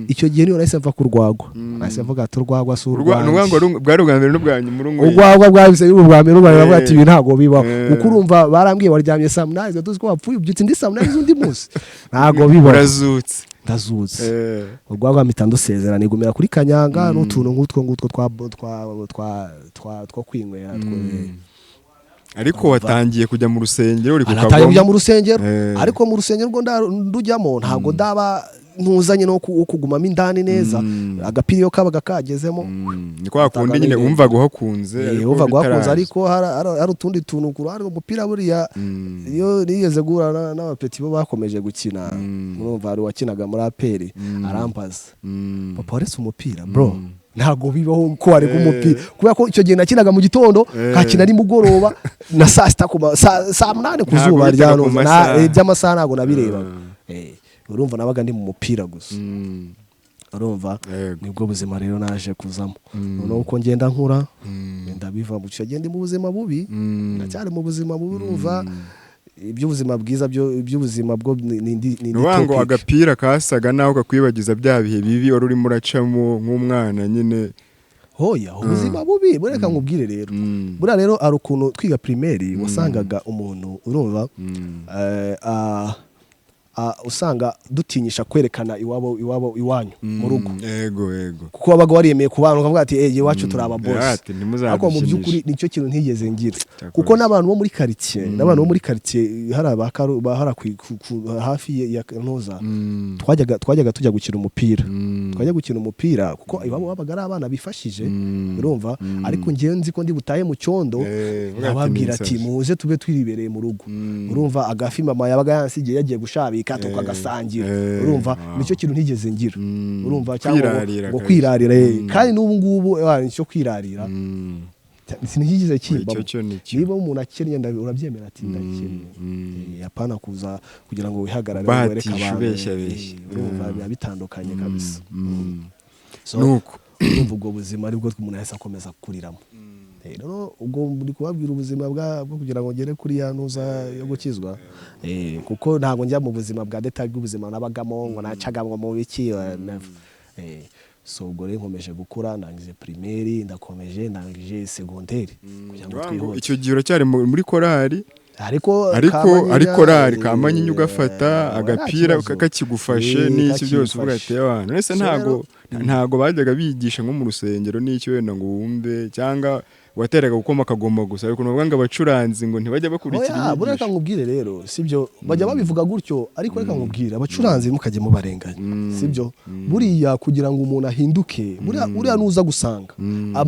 icyo gihe niyo nahise mva ku rwagwa, nahise mvuga ati: "Urwagwa si Ni ukuvuga ngo urwanjye." Bwari ubwa mbere n'ubwa nyuma urunyweye. Urwagwa bwahise biba ubwa mbere n'ubwa nyuma. Bavuga ati: "Ibi ntabwo bibaho." Kuko urumva barambwiye: "Waryamye saa 8, twe tuzi ko wapfuye, ubyutse indi saa 8 z'undi munsi, ntabwo bibaho." Urazutse. Ndazutse. Urwagwa mpita ndusezera, nigumira kuri kanyanga n'utuntu nk'utwo ngutwo twa twa twa twa two kwinywera Ariko watangiye kujya mu rusengero, uri Anatangiye kujya kukagwamo. mu rusengero. Ariko mu rusengero rwo ndujyamo, ntabwo ndaba ntuzanye no kugumamo indani neza. Agapira iyo kabaga kagezemo, Ni kwa kundi nyine wumvaga uhakunze, ariko wumvaga wakunze, bitaraza. Ariko hari utundi tuntu ku ruhande. Umupira buriya, iyo nigeze guhura n'abapeti bo bakomeje gukina, urumva hari uwakinaga muri APR, arambaza: "Papa, waretse umupira?" Bro, ntabwo bibaho ko wareka umupira, kubera ko icyo gihe nakinaga mu gitondo, nkakina nimugoroba na saa sita, saa 8 ku Ntabwo zuba witaga rya ku noza. masaha. Iby'amasaha ntabwo nabirebaga. Urumva nabaga ndi mu mupira gusa. Urumva nibwo buzima rero naje kuzamo. Noneho uko ngenda nkura, ngenda biva mu, icyo gihe ndi mu buzima bubi, ndacyari mu buzima bubi. Urumva iby'ubuzima bwiza byo, iby'ubuzima bwo ni Ni ukuvuga ngo topic. Agapira kasaga naho kakwibagiza bya bihe bibi wari urimo uracamo nk'umwana nyine. Hoya, ubuzima bubi bureka nkubwire rero. Buriya rero hari ukuntu twiga primaire wasangaga umuntu, urumva, usanga dutinyisha kwerekana iwabo iwanyu mu rugo, yego yego kuko wabaga wariyemeye ku bantu ukavuga ati: "Eh, iwacu turi aba boss." Ati, "Ntimuzadushimishe." Ariko mu by'ukuri nicyo kintu ntigeze ngira, Cyakora. kuko n'abantu bo muri quartier hari abakaru bahara hafi ya ntuza, twajyaga tujya gukina umupira. Twajya gukina umupira kuko iwabo babaga ari abana bifashije, urumva. Ariko njyewe nzi ko ndi butahe mu cyondo, Vuga ati, nkababwira "Ni ati: insazi." "Muze tube twiribereye mu rugo." Urumva agafi mama yabaga yansigiye yagiye gushabika, tukagasangira. Urumva nicyo kintu ntigeze ngira. Urumva cyangwa Kwirarira ngo kabisa. kwirarira, kandi n'ubu ngubu nicyo kwirarira sinigeze kimbamo. Icyo cyo ni cyo. Niba umuntu akennye, urabyemera ati: "Ndakennye." Apana kuza kugira ngo wihagarare ngo wereke Bahatisha, abantu. ubeshya beshya. Urumva biba bitandukanye kabisa. So, Nuko urumva ubwo buzima aribwo umuntu yahise akomeza kuriramo. Rero ubwo ndi kubabwira ubuzima bwo kugira ngo ngere kuri ya ntuza yo gukizwa, kuko ntabwo njya mu buzima bwa détail bw'ubuzima nabagamo, ngo nacaga ngo mu biki, never. So ubwo rero nkomeje gukura, ndangije primaire, ndakomeje ndangije secondaire kugira ngo Ngo twihute. Icyo gihe uracyari muri korali? Ariko Ariko Kamanyinya, ari korali Kamanyinya, ugafata nta agapira kibazo. kakigufashe n'iki byose, uvuga ati Kakimfashe. "Abantu ese So ntago rero- ntago bajyaga bigisha nko mu rusengero n'iki wenda ngo wumve, cyangwa wateraga gukoma akagoma gusa?" Ariko bavuga ngo abacuranzi ngo ntibajya bakurikira Oya, buriya reka inyigisho. nkubwire rero, sibyo bajya babivuga gutyo, ariko reka nkubwire, abacuranzi mukajya mubarenganya, sibyo. Buriya kugira ngo umuntu ahinduke, buriya nuza gusanga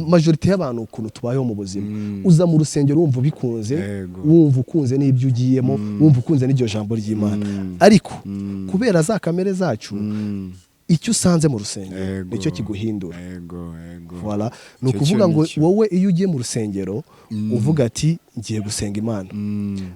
majorité y'abantu ukuntu tubayeho mu buzima, uza mu rusengero wumva ubikunze, wumva ukunze n'ibyo ugiyemo, wumva ukunze n'iryo jambo ry'Imana, ariko kubera za kamere zacu, icyo usanze mu rusengero nicyo kiguhindura. Yego yego Voilà. Ni Icyo ukuvuga cyo ngo nicyo. wowe iyo ugiye mu rusengero uvuga ati: "Ngiye gusenga Imana,"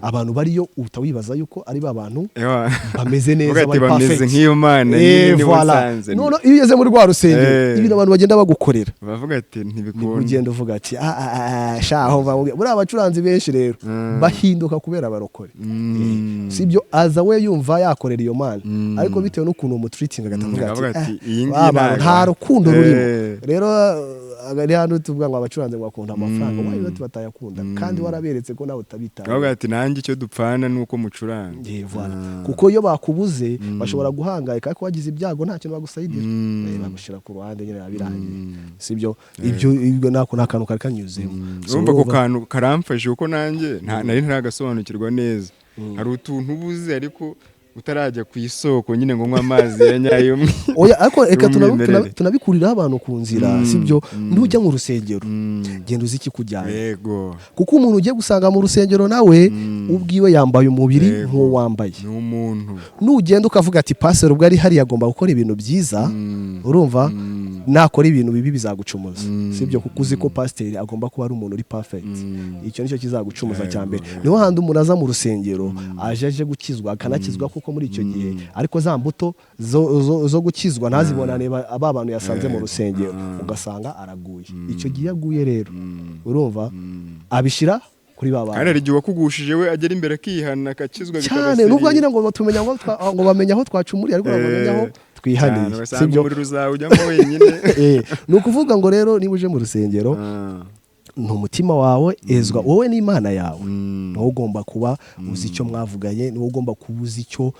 abantu bariyo uhita wibaza yuko ari ba bantu Ewa. bameze neza, Uvuga ati bari bameze perfect. nk'iyo Mana nyine nibo Voilà. nsanze. None iyo ugeze muri rwa rusengero, ibintu abantu bagenda bagukorera, Bavuga ati nibwo ntibikunda. ugenda uvuga ati: "Ah, ah, ah, shaho buriya abacuranzi benshi rero bahinduka kubera abarokore." Sibyo, aza we yumva yakorera iyo Mana, ariko bitewe n'ukuntu umutreatinga agahita avuga Akavuga ati: ati, "Eh, "Iyi ngiyi ba bantu ntabwo." nta rukundo rurimo." Rero ari hano tuvuga ngo abacuranzi ngo bakunda amafaranga, why not batayakunda kandi waraberetse ko nawe utabitaye? Bavuga ati: "Nanjye icyo dupfana ni uko mucuranga." Voilà. Kuko iyo bakubuze bashobora guhangayika, ariko wagize ibyago nta kintu bagusayidira. Bagushyira ku ruhande nyine biba birangiye. Sibyo, ibyo nako ni akantu kari kanyuzemo. So, Urumva ako urumva- kantu karamfashe, kuko nanjye nari ntaragasobanukirwa neza. Hari utuntu ubuze ariko Utarajya ku isoko nyine ngo unywe amazi ya nyayo. Oya, ariko reka y'umwimerere. Tunabikuriraho abantu ku nzira, sibyo? Nujya mu rusengero, genda uzi ikikujyana, kuko umuntu ugiye gusanga mu rusengero nawe ubwiwe yambaye umubiri nk'uwo wambaye. Ni umuntu. Nugenda ukavuga ati: "Pastor ubwo ari hariya agomba gukora ibintu byiza," urumva, nakora ibintu bibi bizagucumuza, sibyo? Kuko uzi ko pasiteri agomba kuba ari umuntu uri perfect. Icyo nicyo kizagucumuza cya mbere. Niho handi umuntu aza mu rusengero aje gukizwa, akanakizwa kuko muri icyo gihe, ariko za mbuto zo gukizwa ntazibonane ba bantu yasanze mu rusengero, ugasanga araguye. Icyo gihe iyo aguye rero, urumva, abishyira kuri ba bantu. Kandi hari igihe uwakugushije we agera imbere akihana, akakizwa, bikaba Cyane, nubwo sérieux. nyine ngo tumenya ngo bamenya aho twacumuriye, ariko ntabwo bamenya aho twihaniye. Cyane, ugasanga Sibyo? umuriro uzawujyamo wenyine. Ni ukuvuga ngo rero niba uje mu rusengero, ni umutima wawe, ezwa wowe n'Imana yawe. Niwo ugomba kuba uzi icyo mwavuganye, niwo ugomba kuba uzi icyo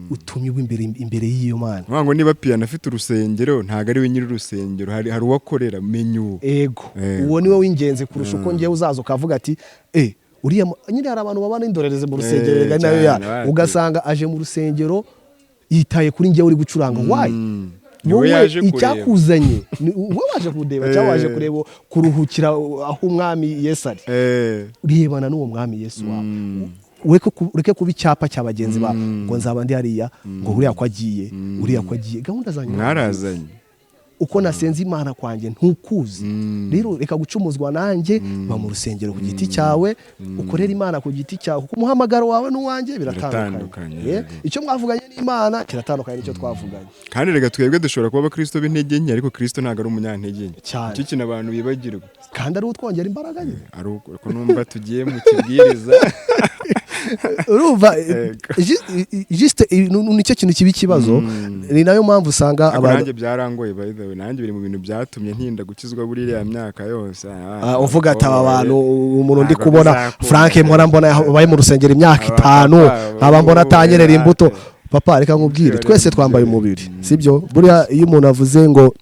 utumye uba imbere y'iyo Mana. Nkuvuga ngo niba Piyano afite urusengero, ntabwo ari we nyiri urusengero, hari uwo akorera, menya uwo. Ego. Uwo niwe w'ingenzi kurusha uko ngewe uzaza ukavuga ati uriya nyine hari abantu babana indorerezi mu rusengero, rega nayo ya Cyane, bati. Ugasanga aje mu rusengero yitaye kuri njyewe uri gucuranga. Why? Niwe Wowe yaje kureba. icyakuzanye wowe waje kudeba cyangwa waje kureba kuruhukira aho Umwami Yesu ari. Rebana n'uwo Mwami Yesu wawe. Ureke kuba icyapa cya bagenzi bawe ngo nzaba ndi hariya, ngo uriya ko agiye, uriya ko agiye, gahunda zanjye Mwarazanye. uko nasenze Imana kwanjye ntukuzi. Rero reka gucumuzwa nanjye, ba mu rusengero ku giti cyawe, ukorere Imana ku giti cyawe, kuko umuhamagaro wawe n'uwanjye biratandukanye. Biratandukanye, Eh, icyo mwavuganye n'Imana kiratandukanye n'icyo twavuganye. Kandi reka twebwe dushobora kuba abakristo b'intege nke, ariko Kristo ntabwo ari umunyantege nke. Cyane. Icyo kintu abantu bibagirwa. Kandi ari utwongera imbaraga nyine. Ari uko numva tugiye mu kibwiriza. Urumva, Yego. Juste nicyo kintu kiba ikibazo. Ni nayo mpamvu usanga Ariko abantu nanjye byarangoye, by the way, nanjye biri mu bintu byatumye ntinda gukizwa buri iriya myaka yose. Uvuga ati: "Aba bantu, umuntu ndi Ntabwo kubona bizakunda. Frank mpora mbona abaye mu rusengero imyaka Aba 5, papa, nkaba mbona atanyerera imbuto." Papa, reka nkubwire, twese twambaye umubiri, sibyo? Buriya iyo umuntu avuze ngo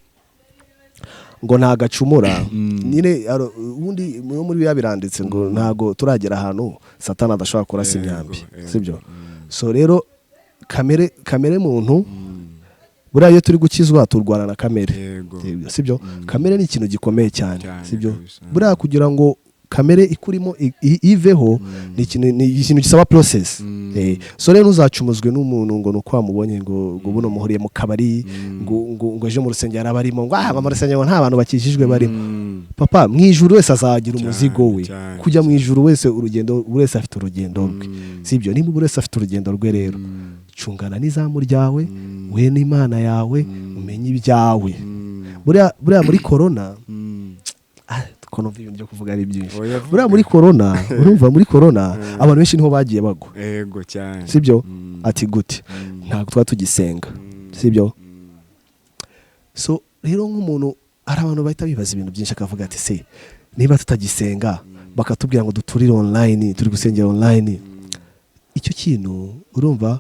ntagacumura nyine, ubundi no muri bibiliya biranditse ngo ntago turagera ahantu Satani adashobora kurasa imyambi, sibyo? So rero kamere muntu, buriya iyo turi gukizwa turwana na kamere, sibyo? Kamere ni ikintu gikomeye cyane, Cyane sibyo? kabisa. Buriya kugira ngo kamere ikurimo iveho ni ikintu gisaba process. So rero ntuzacumuzwe n'umuntu ngo nuko wamubonye ngo buno muhuriye mu kabari, ngo ejo mu rusengero araba arimo, ngo ngo mu rusengero nta bantu bakijijwe barimo. Papa, mu ijuru wese azagira umuzigo we. Kujya mu ijuru wese, urugendo, buri wese afite urugendo rwe, sibyo? Niba buri wese afite urugendo rwe rero, cungana n'izamu ryawe, we n'Imana yawe, umenye ibyawe. Buriya muri corona, ko numva ibintu byo kuvuga ari byinshi. Oya, vuga. Buriya muri corona, urumva, muri corona abantu benshi niho bagiye bagwa, Yego, cyane. sibyo? Ati gute? Ntabwo twaba tugisenga, sibyo? So rero nk'umuntu, hari abantu bahita bibaza ibintu byinshi, akavuga ati: "Se niba tutagisenga, bakatubwira ngo duturire online, turi gusengera online," icyo kintu urumva,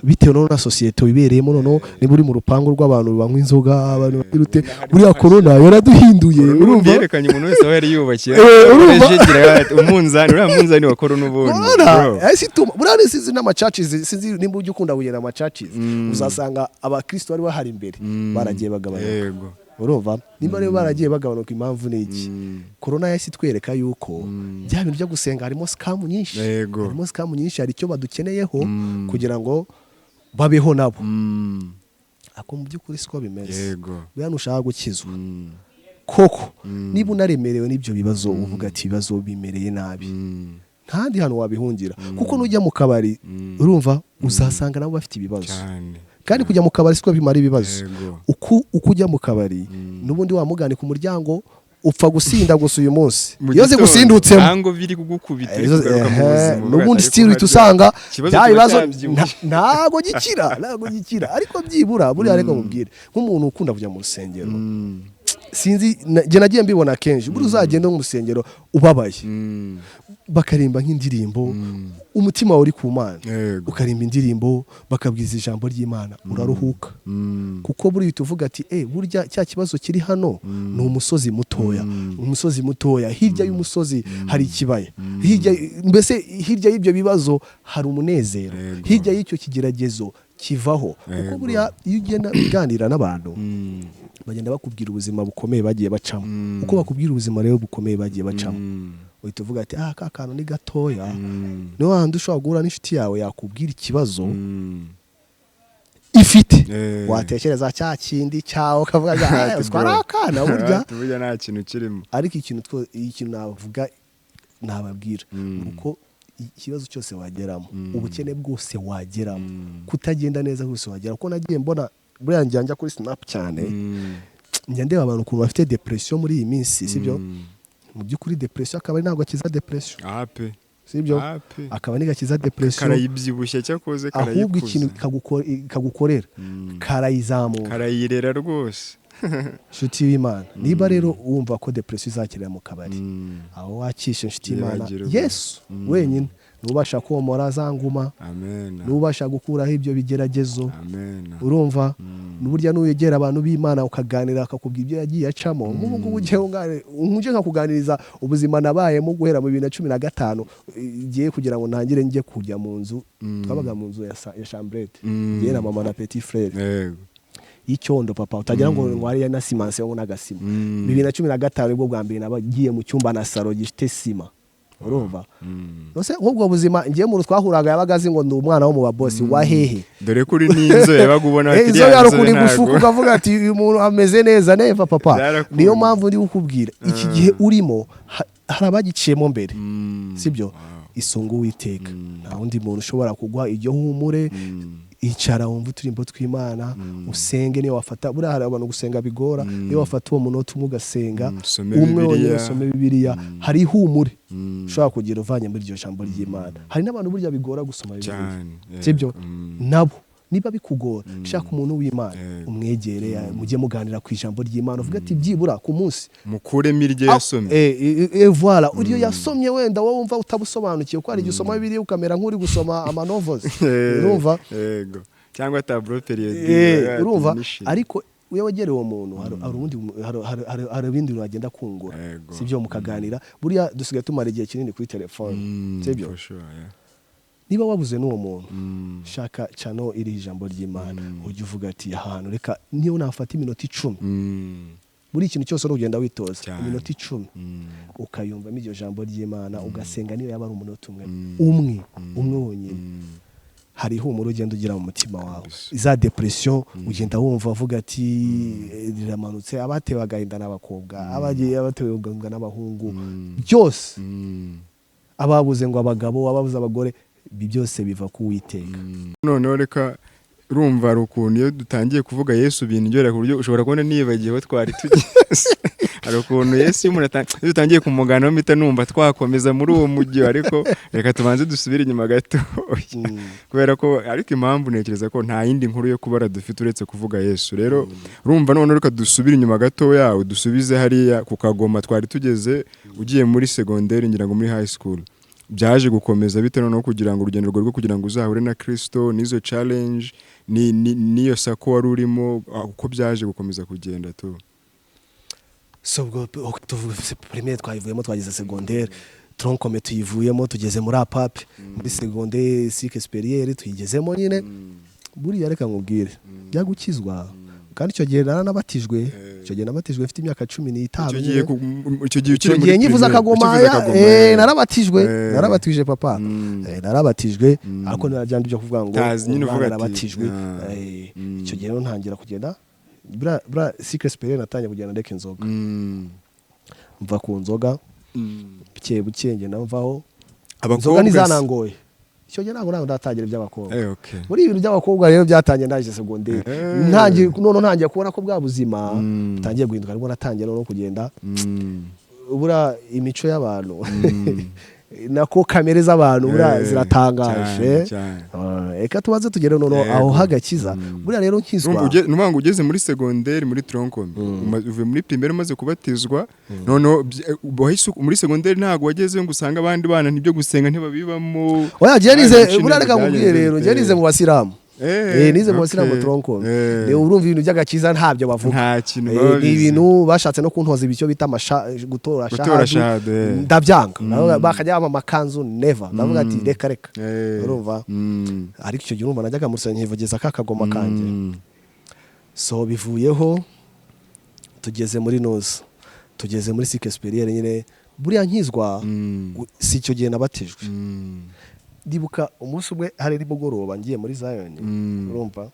bitewe noneho na sosiyete wibereyemo, noneho niba uri mu rupangu rw'abantu banywa inzoga, abantu bagira ute, buriya corona yaraduhinduye. Urumva, Urumva, yerekanye umuntu wese aho yari yubakiye. Urumva? Urejegira ati, umunzani, uriya munzani wa corona ubundi, Corona bro. ese ituma buriya ni sinzi n'amachurches, sinzi nimba ujya ukunda kugenda amachurches, uzasanga abakristo bari bahari imbere baragiye bagabanuka. Urumva, nimba rero baragiye bagabanuka, impamvu ni iki? Corona yahise itwereka yuko bya bintu byo gusenga harimo scam nyinshi. Harimo scam nyinshi, hari icyo badukeneyeho kugira ngo babeho nabo. Ako mu by'ukuri siko bimeze. Buriya nushaka gukizwa koko, niba unaremerewe n'ibyo bibazo, uvuga ati ibibazo bimereye nabi, ntahandi hantu wabihungira, kuko nujya mu kabari, urumva, uzasanga nabo bafite ibibazo. Kandi kujya mu kabari siko bimara ibibazo. Uko ujya mu kabari, n'ubundi wamugani ku muryango, upfa gusinda gusa uyu munsi. Mu Iyo gitondo, zigusindutsemo, ntango biri kugukubita, uri kugaruka mu buzima, n'ubundi ariko still uhita harya usanga ikibazo bya kiba bibazo cyabyibushye. Ntago gikira, ntago gikira. Ariko byibura buriya, reka mubwire, nk'umuntu ukunda kujya mu rusengero, Sinzi, njye nagiye mbibona kenshi. Buriya uzagenda mu rusengero ubabaye, bakarimba nk'indirimbo, umutima wawe uri ku Mana, ukarimba indirimbo, bakabwiza ijambo ry'Imana, uraruhuka. Kuko buriya uhita uvuga ati: "Eh, burya cya kibazo kiri hano ni umusozi mutoya, umusozi mutoya. Hirya y'umusozi hari ikibaya, hirya, mbese hirya y'ibyo bibazo hari umunezero, hirya y'icyo kigeragezo kivaho." Kuko buriya iyo ugenda uganira n'abantu, bagenda bakubwira ubuzima bukomeye bagiye bacamo. Uko bakubwira ubuzima rero bukomeye bagiye bacamo, uhita uvuga ati: "Ah, ka kantu ni gatoya." Niyo handi ushobora guhura n'inshuti yawe, yakubwira ikibazo ifite, watekereza cya kindi cyawe ukavuga ngo: "Ah, Ati, twari bro. akana burya." Ati, burya nta kintu kirimo. Ariko ikintu navuga, nababwira, ni uko ikibazo cyose wageramo, ubukene bwose wageramo, kutagenda neza hose wagera, kuko nagiye mbona, buriya njya kuri Snap cyane, njya ndeba abantu ukuntu bafite depression muri iyi minsi, sibyo? Mu by'ukuri depression, akabari ntabwo akiza depression. Ape. Sibyo? Ape. Akaba ntigakiza depression. Karayibyibushye cyakoze. Ahubwo Karayikuza. ikintu kagukorera, karayizamura. Karayirera rwose. Inshuti y'Imana, niba rero wumva ko depression izakirira mu kabari, aho wakisha, inshuti y'Imana, Yibagirwe. Yesu wenyine niwe ubasha komora za nguma, Amen. niwe ubasha gukuraho ibyo bigeragezo. Amen. Urumva, n'uburyo nuyegera abantu b'Imana ukaganira, akakubwira ibyo yagiye acamo. Nk'ubu ngubu ugiye uje nkakuganiriza ubuzima nabayemo guhera mu 2015, igiye kugira ngo ntangire njye kujya mu nzu. Twabaga mu nzu ya chambrette, njye na mama na petit frère, y'icyondo papa, utagira ngo hariya na simanse ngo n'agasima. 2015 nibwo bwa mbere nabagiye mu cyumba na salon gifite sima, urumva? Nose nk'ubwo buzima, ngiye mu twahuraga yabaga azi ngo ndi umwana wo mu babosi wa hehe. Dore ko uri n'inzobe, yabaga ubona ati inzobe iriya hari nzobe ukuntu ntago. igushuka ukavuga ati: "Uyu muntu ameze neza." Neva papa. Byarakunda. Niyo mpamvu ndi kukubwira, iki gihe urimo hari abagiciyemo mbere, sibyo? Isunga Uwiteka, nta wundi muntu ushobora kuguha iryo humure. Icara wumve uturimbo tw'Imana, usenge. Niyo wafata, buriya hari abantu gusenga bigora, niyo wafata uwo munota umwe ugasenga, Usome umwe Bibiliya. wonyine, usome Bibiliya, hari ihumure ushobora kugira uvanye muri iryo jambo ry'Imana. Hari n'abantu burya bigora gusoma Bibiliya, Cyane, yego. sibyo? Nabo niba bikugora, shaka umuntu w'Imana, umwegere, mujye muganira ku ijambo ry'Imana, uvuge ati byibura ku munsi Mukuremo iryo yasomye. Voilà, iryo yasomye, wenda wowe wumva utabusobanukiwe, kuko hari igihe usoma Bibiliya ukamera nk'uri gusoma amanovozi, urumva? Yego, cyangwa tableau périodique. Urumva, ariko iyo wegereye uwo muntu, hari ubundi, hari ibindi bintu wagenda kungura, sibyo? Mukaganira. Buriya dusigaye tumara igihe kinini kuri telefone, sibyo? For sure, yeah. Niba wabuze n'uwo muntu, shaka channel iriho ijambo ry'Imana, ujye uvuga ati: "Ahantu reka niyo nafata iminota 10." Buri kintu cyose ugenda witoza, iminota 10, ukayumvamo iryo jambo ry'Imana, ugasenga, niyo yaba ari umunota umwe, umwe umwe wonyine, hari ihumure ugenda ugira mu mutima wawe. Za depression ugenda wumva avuga ati: "Riramanutse." Abatewe agahinda n'abakobwa, abagiye abatewe agahinda n'abahungu, byose, ababuze ngo abagabo, ababuze abagore, ibi byose biva ku Uwiteka. Noneho reka, urumva hari ukuntu iyo dutangiye kuvuga Yesu bindyohera, ku buryo ushobora kubona nibagiwe aho twari tugeze. Hari ukuntu Yesu iyo umuntu iyo dutangiye kumuganiraho mpita numva twakomeza muri uwo mujyi, ariko reka tubanze dusubire inyuma gatoya, kubera ko, ariko impamvu ntekereza ko nta yindi nkuru yo kubara dufite uretse kuvuga Yesu. Rero urumva, noneho reka dusubire inyuma gatoya, udusubize hariya ku Kagoma twari tugeze ugiye muri segonderi, ngira ngo muri high school. Byaje gukomeza bite noneho, kugira ngo urugendo rwawe rwo kugira ngo uzahure na Kristo n'izo challenge n'iyo sako wari urimo, uko byaje gukomeza kugenda tu? So ubwo tuvuga primaire twayivuyemo, twageze secondaire, tronc commun tuyivuyemo, tugeze muri APAPE, muri secondaire cycle supérieur tuyigezemo nyine. Buriya reka nkubwire, bya gukizwa, kandi icyo gihe naranabatijwe. Icyo gihe nabatijwe mfite imyaka 15 Icyo gihe nyine. Icyo gihe ukiri Icyo muri gihe nyivuza primaire, akagoma, ukivuza akagoma, narabatijwe. Narabatije papa. Narabatijwe, ariko narabyandi byo kuvuga ngo Tazi nyine umwana uvuga ati, narabatijwe. Icyo gihe rero ntangira kugenda, bra cycle supérieur natangiye kugenda ndeka inzoga, mva ku nzoga buke buke, ngenda mvaho inzoga. Abakobwa se? Ntizanangoye icyo gihe, ntabwo ndatangira iby'abakobwa. Muri ibintu by'abakobwa rero byatangiye ndangije segonderi. Ntangiye none, ntangiye kubona ko bwa buzima butangiye guhinduka, ariko natangiye noneho kugenda, buriya imico y'abantu. Nako kamere z'abantu buriya ziratangaje. Cyane, cyane. Ah, reka tubaze tugere noneho aho hagakiza. Buriya rero nkizwa, Urumva ni ukuvuga ngo ugeze muri segonderi, muri tronc commun, uvuye muri primaire umaze kubatizwa, noneho wahise muri segonderi ntabwo wagezeyo ngo usange abandi bana ntibyo gusenga ntibabibamo? Oya, njye nize, Nta buriya reka nkubwire byagenze rero, njye bite? nize mu basilamu. Nize mu basilamu tronc commun. Urumva ibintu by'agakiza ntabyo bavuga. Nta kintu baba Ni bizi. ibintu bashatse no kuntoza ibicyo bita gutora Gutora shahadu. Shahadu, eh. Ndabyanga. Ndavuga- bakajya bampa amakanzu, never, ndavuga ati reka reka. Urumva, ariko icyo gihe urumva najyaga mu rusengero nkivugeza ka kagoma kanjye. So bivuyeho, tugeze muri nuza, tugeze muri cycle supérieur nyine. Buriya nkizwa, si icyo gihe nabatijwe. Ndibuka umunsi umwe hari nimugoroba ngiye muri Zion. Urumva,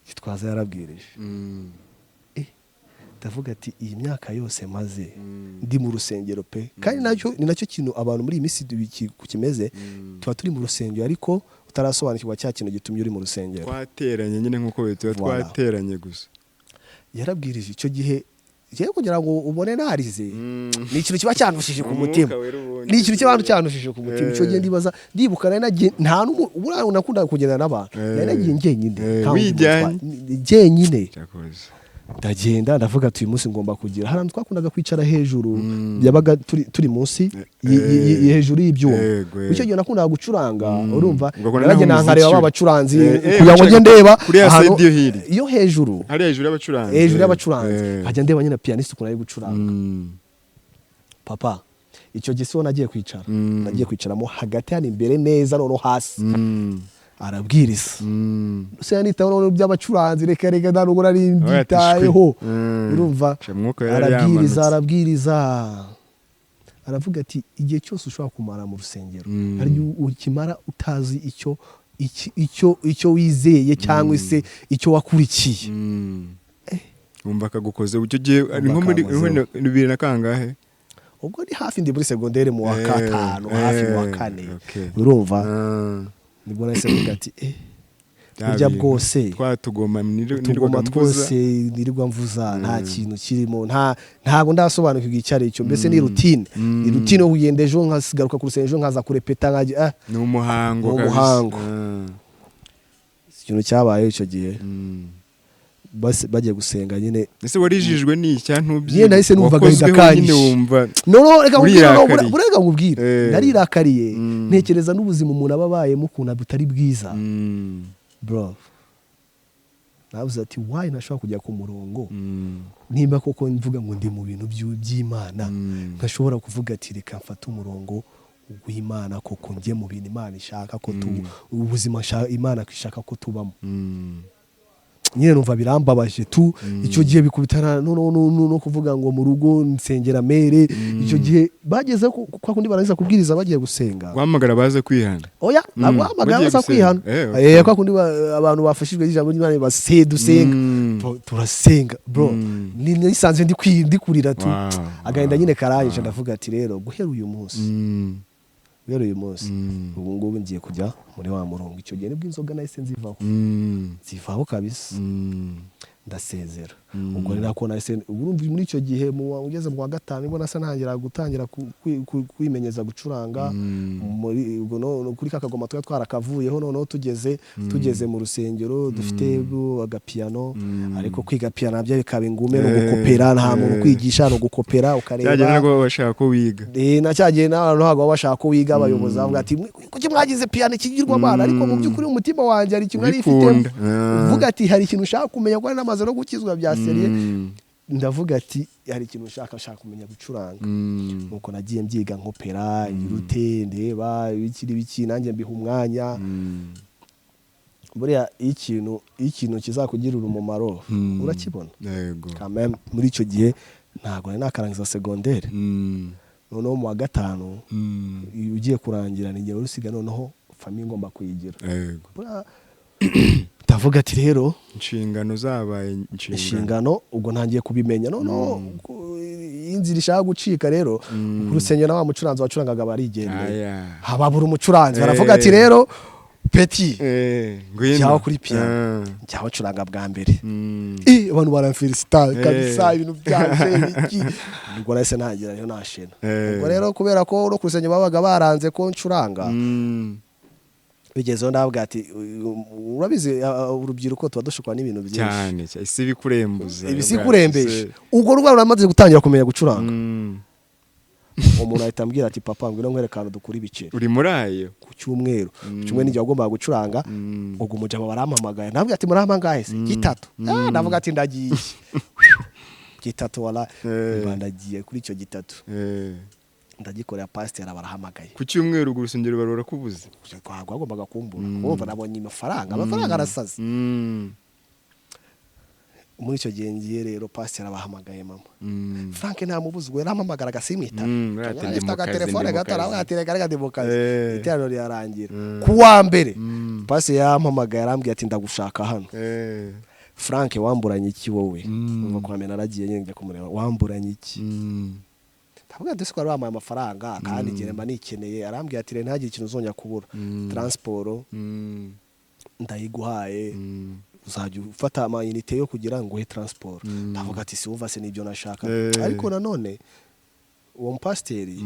Gitwaza yarabwirije. Ndavuga ati iyi myaka yose maze ndi mu rusengero pe, kandi nacyo ni nacyo kintu abantu muri iyi minsi kimeze, tuba turi mu rusengero ariko utarasobanukirwa cya kintu gitumye uri mu rusengero. Twateranye nyine nk'uko tuba Voilà. twateranye gusa. Yarabwirije icyo gihe, ngiye kugira ngo ubone narize, ni ikintu kiba cyandushije ku Umwuka mutima. wera ubundi. Ni ikintu kiba cyandushije ku mutima. Icyo gihe ndibaza, ndibuka nari nagiye, nta n'umu buriya nakundaga kugendana n'abantu, nari nagiye njyenyine, nta wundi Wijyanye? Jyenyine. Cyakoze. Ndagenda, ndavuga ati uyu munsi ngomba kugira hari ahantu twakundaga kwicara hejuru, yabaga turi munsi hejuru y'ibyuma. Icyo gihe nakundaga gucuranga, urumva, Ugakora naragenda naho nkareba umuziki ba bacuranzi uri. kugira ngo njye ndeba Kuri ya ahantu- side yo hirya. Yo hejuru. Hariya hejuru y'abacuranzi. Hejuru y'abacuranzi. Nkajya ndeba nyine pianiste ukuntu ari gucuranga. Papa, icyo gihe siho nagiye kwicara. Nagiye kwicaramo hagati hano imbere neza, noneho hasi. Arabwiriza, se yanitaho noneho by'abacuranzi, reka reka, nta nubwo nari Oya, ati mbyitayeho. shwi. Urumva, Sha, Mwuka yari arabwiriza, yamanutse. arabwiriza, aravuga ati igihe cyose ushobora kumara mu rusengero, hari igihe ukimara utazi icyo icyo wizeye cyangwa se icyo wakurikiye. Wumva akagukoze icyo gihe ni nko muri Akankozeho. bibiri na kangahe? Ubwo ni hafi ndi muri segonderi mu wa gatanu, hafi mu wa kane. Urumva, nibwo nahise mvuga ati Bya burya bintu bwose twa tugoma utugoma nirirwaga mvuza. Twose nirirwa mvuza nta kintu kirimo, ntabwo ndasobanukirwa icyo ari cyo. Mbese ni routine, ni routine yo kugenda ejo nkagaruka ku rusengero, ejo nkaza kurepeta, nkajya Ni umuhango Ni kabisa. umuhango. Ikintu cyabaye icyo gihe, bagiye gusenga nyine. Ese warijijwe n'icya ntubyi? Nyine nahise numva agahinda Wakozweho nyine kanyishe. wumva No, reka nkubwire, no, urirakariye. Reka nkubwire, narirakariye, ntekereza n'ubuzima umuntu aba abayemo ukuntu butari bwiza. Bro, navuze ati why ntashobora kujya ku murongo nimba koko mvuga ngo ndi mu bintu by'Imana, ntashobora kuvuga ati reka mfate umurongo w'Imana koko, njye mu bintu Imana ishaka ko tu ubuzima Imana ishaka ko tubamo. Nyine numva birambabaje tu. Icyo gihe bikubitana no kuvuga ngo mu rugo nsengera mere. Icyo gihe bageze kwa kundi barangiza kubwiriza bagiye gusenga. Guhamagara baze kwihana. Oya, ntabwo bahamagara Bagiye baza gusenga. kwihana. Kwa kundi abantu bafashijwe n'ijambo ry'Imana base dusenga. Bro, turasenga bro. Nisanzwe ndi kurira tu. Agahinda nyine karanyishe. Ndavuga ati rero guhera uyu munsi, guhera uyu munsi, ubu ngubu ngiye kujya muri wa murongo. Icyo gihe nibwo inzoga nahise nzivaho, nzivaho kabisa. Ndasezera. Ubwo ni nako nahise urumva muri icyo gihe ugeze mu wa gatanu nibwo nasa ntangira gutangira kwimenyeza gucuranga. Muri ubwo no kuri ka kagoma twari twarakavuyeho, noneho tugeze mu rusengero dufite agapiyano, ariko kwiga piyano nabyo bikaba ingume, no gukopera, nta muntu ukwigisha, no gukopera ukareba. Cyagera nabwo bashaka ko wiga. Na cya gihe n'abantu ntabwo baba bashaka ko wiga. Abayobozi bavuga ati kuki mwagize piyano ikigirwamana? Ariko mu by'ukuri umutima wanjye hari ikintu nari Ubikunda. ifitemo, uvuga ati hari ikintu ushaka kumenya, kuko nari namaze no gukizwa bya sérieux. Ndavuga ati hari ikintu nshaka kumenya gucuranga. Nuko nagiye mbyiga, nkopera irute, ndeba ibiki n'ibiki, nanjye mbiha umwanya. Buriya iyo ikintu kizakugirira umumaro urakibona. Quand même, muri icyo gihe ntabwo nari nakarangiza segondere. Noneho mu wa gatanu iyo ugiye kurangira ni igihe wari usiga, noneho famille ngomba kuyigira. Buriya ndavuga ati rero Inshingano zabaye inshingano. Inshingano, ubwo ntangiye kubimenya. Noneho inzira ishaka gucika rero, ku rusengero na wa mucuranzi wacurangaga barigendeye. Aya. Hababura umucuranzi, baravuga ati rero Petit, Ngwino. Jyaho kuri piano. Njyaho ncuranga bwa mbere. Abantu baramfelicita kabisa, ibintu byanje biki. Ubwo nahise ntangira rero nashena. Ubwo rero kubera ko no ku rusengero babaga baranze ko ncuranga, bigezeho ndababwira ati: "Urabizi, urubyiruko tuba dushukwa n'ibintu byinshi." Cyane cyane, isi bikurembuza. Ibisi kurembeje. Ubwo rwaba ruramaze gutangira kumenya gucuranga. Umuntu ahita ambwira ati: "Papa, ngwino nkwereke ahantu dukura ibiceri." Uri muri ayo. Ku cyumweru, ku cyumweru n'igihe wagombaga gucuranga. Ubwo umujama barampamagaye, nabwo ati: "Murahamagaye se?" "Gitatu." Ah, ndavuga ati: "Ndagiye gitatu wala." Mba ndagiye kuri icyo gitatu. Ndagikorera, pasiteri barahamagaye. Ku cyumweru ubwo urusengero rurakubuze. Rwagombaga kumbura. Urumva nabonye amafaranga, amafaranga arasaze. Muri icyo gihe ngiye rero, pasiteri abahamagaye mama. Frank ntamubuze, ubwo yarampamagaraga simwita. Ati: "Ndi mu kazi, Agatelefone ndi mu gato, kazi." Aravuga ati: "Reka reka, ndi mu kazi." Iteraniro rirarangira. Ku wa mbere pasiteri yarampamagaye, arambwira ati: "Ndagushaka hano." "Frank, wamburanye iki wowe?" Umva, kwa mbere naragiye nyine njya kumureba: "Wamburanye iki?" Ndavuga ati: "Wari wampaye amafaranga kandi igihe mba nikeneye." Arambwira ati: "Rero ntagire ikintu uzongera kubura. Transport ndayiguhaye, uzajya ufata amayinite yo kugira ngo uhe transport." Ndavuga ati: "Si wumva se nibyo nashaka." Ariko nanone uwo mupasiteri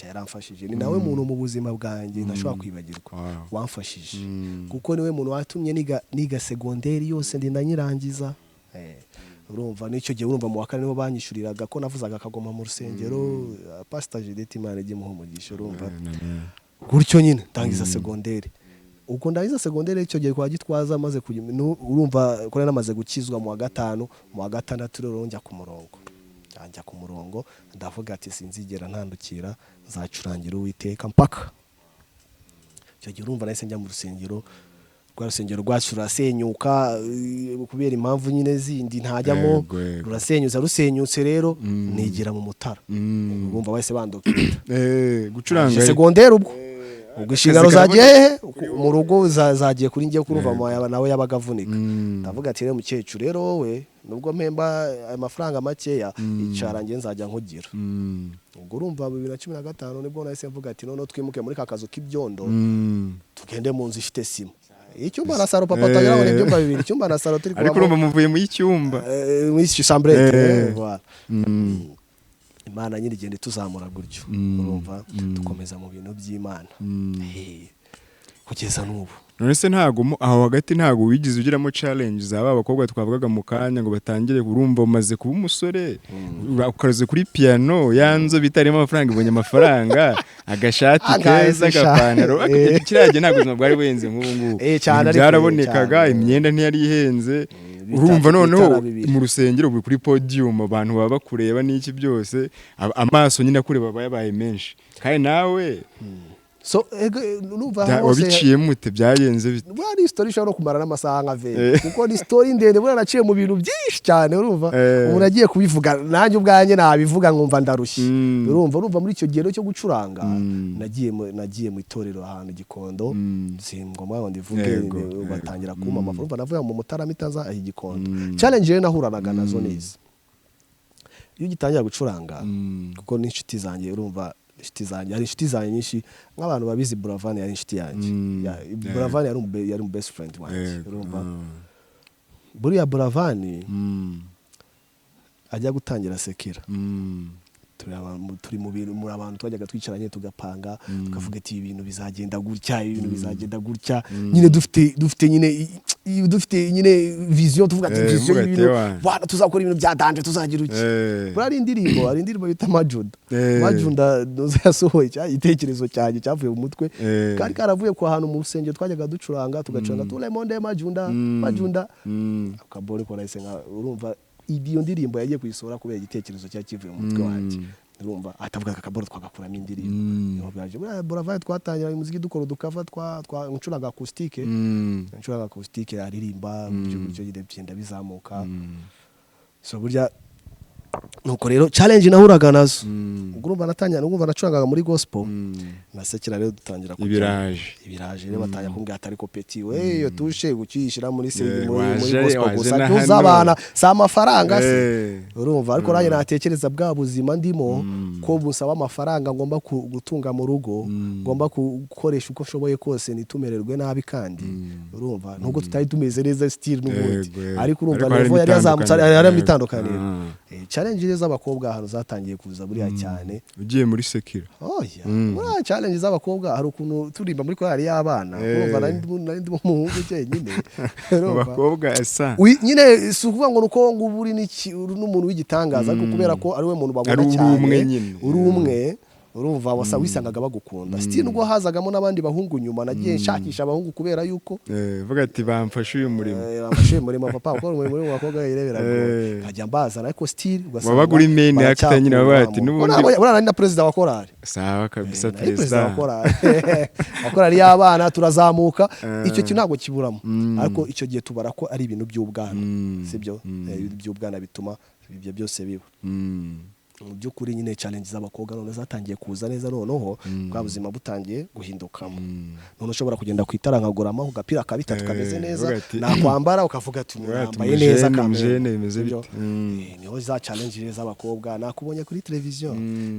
yaramfashije, ni nawe muntu mu buzima bwanjye ntashobora kwibagirwa wamfashije, kuko niwe muntu watumye niga segonderi yose, ndinda nyirangiza. Urumva n'icyo gihe, urumva mu wa kane nibo banyishyuriraga ko navuzaga akagoma mu rusengero. Pastor Judith, Imana ijye imuha umugisha. Urumva gutyo nyine ndangiza segonderi. Ubwo ndangiza segonderi icyo gihe kwa Gitwaza, maze urumva ko nari namaze gukizwa mu wa gatanu, mu wa gatandatu rero njya ku murongo. Njya ku murongo, ndavuga ati: "Sinzigera ntandukira, nzacurangira Uwiteka mpaka." Icyo gihe urumva nahise njya mu rusengero, rwa rusengero rwacu rurasenyuka, kubera impamvu nyine zindi ntajyamo. Yego, yego. Rurasenyutse, rusenyutse rero nigira mu Mutara. Urumva bahise bandokita. Gucuranga. Segonderi ubwo inshingano Akazi zagiye karaboneka. hehe? Mu rugo zagiye kuri njye, kurumva mama nawe yabaga avunika. Ndavuga ati: "Rero mukecuru, rero wowe nubwo mpemba amafaranga makeya, icara njye nzajya nkugira." Ubwo urumva 2015 nibwo nahise mvuga ati: "Noneho twimuke muri ka kazu k'ibyondo, tugende mu nzu ifite sima, icyumba na salo." Papa, utagira ngo ni ibyumba bibiri, icyumba na salo turi Ariko urumva muvuye mu y'icyumba. Muri chambrette. Voilà. Imana nyine igenda ituzamura gutyo. Urumva dukomeza mu bintu by'Imana, kugeza n'ubu. None se ntago aho hagati ntago wigeze ugiramo challenge za ba bakobwa twavugaga mu kanya ngo batangire? Urumva umaze kuba umusore, ukaze kuri piano, ya nzu bitarimo amafaranga ibonye amafaranga, agashati Angahe keza, se sha? agapantaro. Kiriya gihe ntabwo ubuzima bwari buhenze nk'ubu ngubu. Cyane Ibintu ariko, byarabonekaga, cyane. imyenda ntiyari ihenze. Urumva noneho Bitara bibiri. mu rusengero uri kuri podium, abantu baba bakureba n'iki byose, amaso nyine akureba aba yabaye menshi, kandi nawe So numva hose wabiciyemo ute? Byagenze bite? Buriya ni story ishobora no kumara n'amasaha nka 20, kuko ni story ndende. Buriya naciye mu bintu byinshi cyane. Urumva umuntu agiye kubivuga, nanjye ubwanjye nabivuga nkumva ndarushye. Urumva muri icyo gihe rero cyo gucuranga, nagiye mu itorero ahantu Gikondo. Si ngombwa ngo ndivuge. Batangira kumpa amafaranga. Urumva navuye mu Mutara mpita nza Gikondo. Challenge rero nahuranaga nazo nizi iyo ugitangira gucuranga, kuko n'inshuti zanjye, urumva inshuti zanjye, hari inshuti zanjye nyinshi nk'abantu babizi, Buravan yari inshuti yanjye. Buravan yari umu best friend wanjye. Urumva buriya Buravan ajya gutangira secular, turi mu bintu, muri abantu twajyaga twicaranye tugapanga, tukavuga ati: "Ibi bintu bizagenda gutya, ibi bintu bizagenda gutya." Nyine dufite nyine vision, tuvuga ati vision muvuga ati, y'ibintu "Ewana." bwana, tuzakora ibintu bya danger, tuzagira uki. Buriya hari indirimbo bita Majunda. Majunda nuza yasohoye cya igitekerezo cyanjye cyavuye mu mutwe. Kari karavuye ku hantu mu rusengero twajyaga ducuranga, tugacuranga tulemonde Majunda, Majunda. Akabone ko nahise nka urumva iyo ndirimbo yagiye kuyisohora kubera igitekerezo cyari kivuye mu mutwe wanjye. Urumva atavuga akaboro twagakuramo indirimbo. Niho byaje. Buriya Buravan twatangira umuziki dukora udukava twa ncuranga acoustique. Ncuranga acoustique, aririmba gutyo gutyo, nyine bigenda bizamuka. So burya Nuko rero challenge nahuraga nazo, ubwo urumva natangira, urumva nacurangaga muri gospel na secular, rero dutangira kujya- Ibiraje. Ibiraje rero, batangira kumbwira ati: "Ariko petit we, iyo touche ukiyishyira muri se muri gospel waje gusa na ntuzabana hano. si amafaranga se?" Urumva, ariko nanjye natekereza bwa buzima ndimo ko busaba amafaranga, ngomba gutunga mu rugo, ngomba gukoresha uko nshoboye kose ntitumererwe nabi. Kandi urumva nubwo tutari tumeze neza still n'ubundi, Yego, yego. ariko urumva Ariko harimo level yari yazamutse, itandukaniro. harimo itandukaniro. Challenge rero z'abakobwa ahantu zatangiye kuza buriya cyane Ugiye muri secular. Oya, buriya challenge z'abakobwa, hari ukuntu turimba muri korali y'abana, urumva nari ndimo umuhungu jyenyine. Mu Urumva? bakobwa esa. Nyine si ukuvuga ngo nuko ngo uba uri uri n'umuntu w'igitangaza, ariko kubera ko ari we muntu babona Ari uri cyane, umwe nyine. uri umwe, urumva wasa wisangaga bagukunda. Still nubwo hazagamo n'abandi bahungu nyuma, nagiye nshakisha abahungu kubera yuko Vuga ati: "Bamfashe uyu murimo." Bamfashe uyu murimo, papa, gukora umurimo w'abakobwa yirebera, nkajya mbazana, ariko still ugasanga Wabaga uri main actor nyine, bavuga ati, baracyakunda. Buriya nari na perezida wa korali. Sawa kabisa. Nari perezida wa Perezida. korali y'abana, turazamuka. Icyo kintu ntabwo kiburamo, ariko icyo gihe tubara ko ari ibintu by'ubwana, sibyo? Ibintu by'ubwana bituma ibyo byose biba. Mu by'ukuri nyine challenge z'abakobwa none zatangiye kuza neza, noneho bwa buzima butangiye guhindukamo, none ushobora kugenda ku itara nkaguramo ku gapira ka bitatu kameze neza, uvuga ati- nakwambara ukavuga ati Uvuga ati, yambaye neza "Umujene, kamere." umujene, bimeze Sibyo? bite? Niho za challenge rero z'abakobwa: nakubonye kuri televiziyo,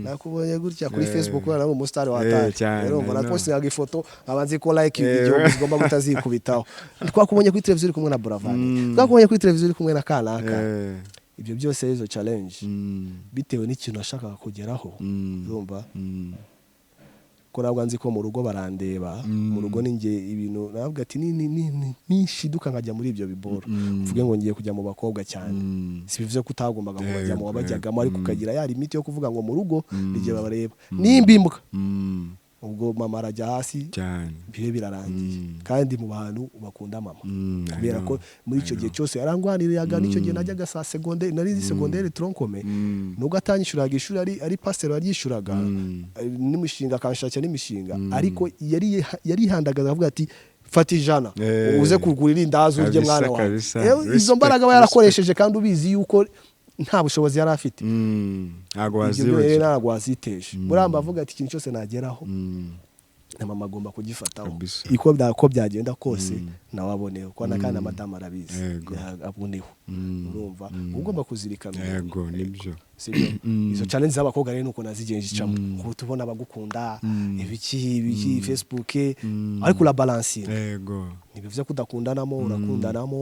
nakubonye gutya kuri Facebook, kubera nawe umusitari wa hatari. Cyane, Urumva I know. napostingaga ifoto nkaba nzi ko like igihumbi zigomba kutazikubitaho: twakubonye kuri televiziyo uri kumwe na Buravan, twakubonye kuri televiziyo uri kumwe na kanaka. Ibyo byose, izo challenge, bitewe n'ikintu nashakaga kugeraho, urumva ko nabwo nzi ko mu rugo barandeba, mu rugo ni njye ibintu navuga ati nishiduka nkajya muri ibyo biboro, mvuge ngo ngiye kujya mu bakobwa cyane, si bivuze ko utagombaga kubajyamo, wabajyagamo, ariko ukagira ya limite yo kuvuga ngo mu rugo igihe babareba nimba imbwa, ubwo mama arajya hasi, Cyane. bibe birarangiye. Kandi mu bantu bakunda mama, I kubera ko know, muri icyo I gihe know. cyose yarangwaniriraga. N'icyo gihe najyaga saa segonderi, nari nzi segonderi tronc commun, nubwo atanyishyuraga ishuri, ari pasiteri waryishyuraga, n'imishinga akanshakira n'imishinga, ariko yari yarihandagaza avuga ati: "Fata 100 uze kugura irindazi urye, mwana wawe." Izo Respect, mbaraga aba yarakoresheje, kandi ubizi yuko nta bushobozi yari afite. Ntabwo Ibyo byo rero wazibagirwa. ntabwo waziteje. Buriya avuga ati: "Ikintu cyose nageraho, na mama agomba kugifataho." Uko byagenda kose nawe aboneho, kuko na kandi na madamu arabizi, aboneho. Urumva uba ugomba kuzirikana umuntu. Yego, nibyo. Sibyo? Izo challenge z'abakobwa rero nuko nazigenje icamo, kuba tubona abagukunda, ibiki ibiki, Facebook, ariko urabalansinga. Ntibivuze ko udakundanamo, urakundanamo.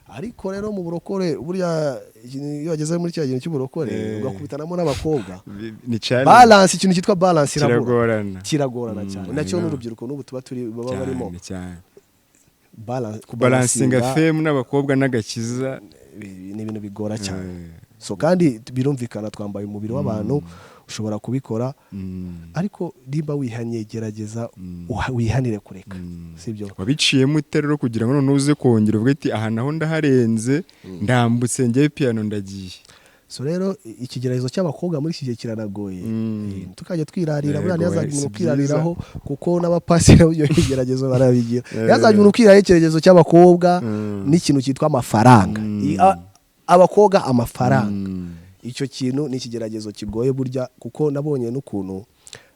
Ariko rero mu burokore burya iyo wageze muri cya kintu cy'uburokore, ugakubitanamo n'abakobwa, Ni challenge. Balance, ikintu cyitwa balance irabura. Kiragorana. Kiragorana cyane. Nacyo I know. n'urubyiruko n'ubu tuba turi baba barimo Cyane cyane. Kubalansinga Balansinga fame n'abakobwa n'agakiza. Ni ibintu bigora cyane. So kandi birumvikana, twambaye umubiri w'abantu, ushobora kubikora, ariko nimba wihanye, gerageza wihanire kureka, sibyo? Wabiciyemo ute rero kugira ngo noneho uze kongera uvuge ati: "Aha naho ndaharenze, ndambutse, ngewe piyano ndagiye"? So rero ikigeragezo cy'abakobwa muri iki gihe kiranagoye. Tukajya twirarira buriya, Yego, ntihazagire si umuntu ukirariraho, kuko n'abapasiteri ibyo bigeragezo barabigira. Ntihazagire umuntu ukirariraho ikigeragezo cy'abakobwa n'ikintu cyitwa amafaranga. Abakobwa, amafaranga, icyo kintu ni ikigeragezo kigoye burya, kuko nabonye n'ukuntu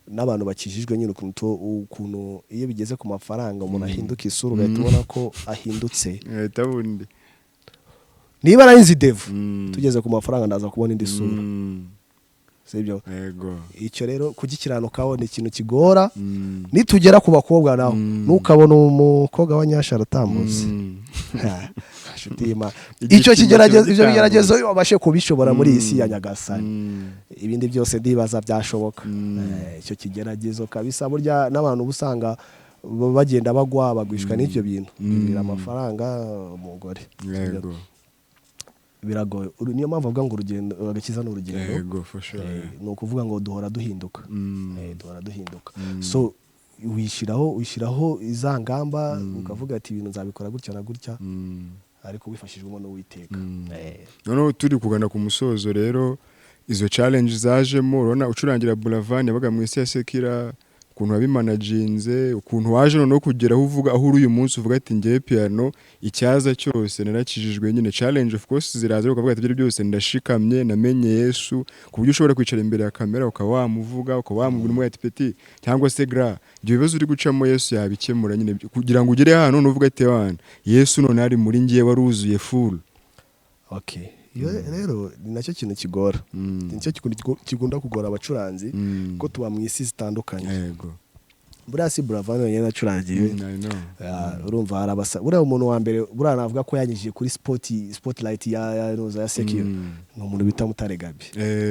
n'abantu bakijijwe nyine, ukuntu iyo bigeze ku mafaranga umuntu ahinduka isura, ugahita ubona ko ahindutse. Ngahita bundi. Niba nari nzi devu, tugeze ku mafaranga ndaza kubona indi sura, sibyo? Yego. Icyo rero kugikiranukaho ni ikintu kigora. Nitugera ku bakobwa naho, ntukabona umukobwa wa nyashara atambutse. Ha, nshuti y'Imana, Igipimo icyo kigeragezo, kiba ibyo bigeragezo gitambutse. iyo wabashe kubishobora muri iyi si ya Nyagasani, ibindi byose ndibaza byashoboka. Icyo kigeragezo kabisa, burya n'abantu uba usanga bagenda bagwa, bagwishwa n'ibyo bintu bibira amafaranga, umugore. Biragoye. Niyo mpamvu avuga ngo urugendo, agakiza ni urugendo. Yego, for sure. Ni ukuvuga ngo duhora duhinduka. Duhora duhinduka. So wishyiraho iza ngamba, ukavuga ati: "Ibintu nzabikora gutya na gutya," ariko wifashijwemo n'Uwiteka. Noneho turi kugana ku musozo rero, izo challenge zajemo, urabona ucurangira Buravan yabaga mu isi ya secular. Ukuntu wabimanaginze, ukuntu waje noneho kugera aho uvuga, aho uri uyu munsi, uvuga ati: "Ngewe Piano, icyaza cyose narakijijwe." Nyine challenge of course ziraza, ariko ukavuga ati: "Ibyo byose ndashikamye, namenye Yesu," ku buryo ushobora kwicara imbere ya kamera ukaba wamuvuga, ukaba wamubwira umwe ati: "Petit cyangwa se grand, ibyo bibazo uri gucamo Yesu yabikemura." Nyine kugira ngo ugere hano uvuga ati: "Wana, Yesu none ari muri ngewe, waruzuye full." Okay, iyo rero ni nacyo kintu kigora, ni nicyo kikunda kugora abacuranzi, ko tuba mu isi zitandukanye. Buriya si Buravan wenyine nacurangiye. I know. Urumva hari abasa, buriya umuntu wa mbere buriya navuga ko yanyujije kuri spotlight ya Roza ya secular ni umuntu bita Mutare Gabi.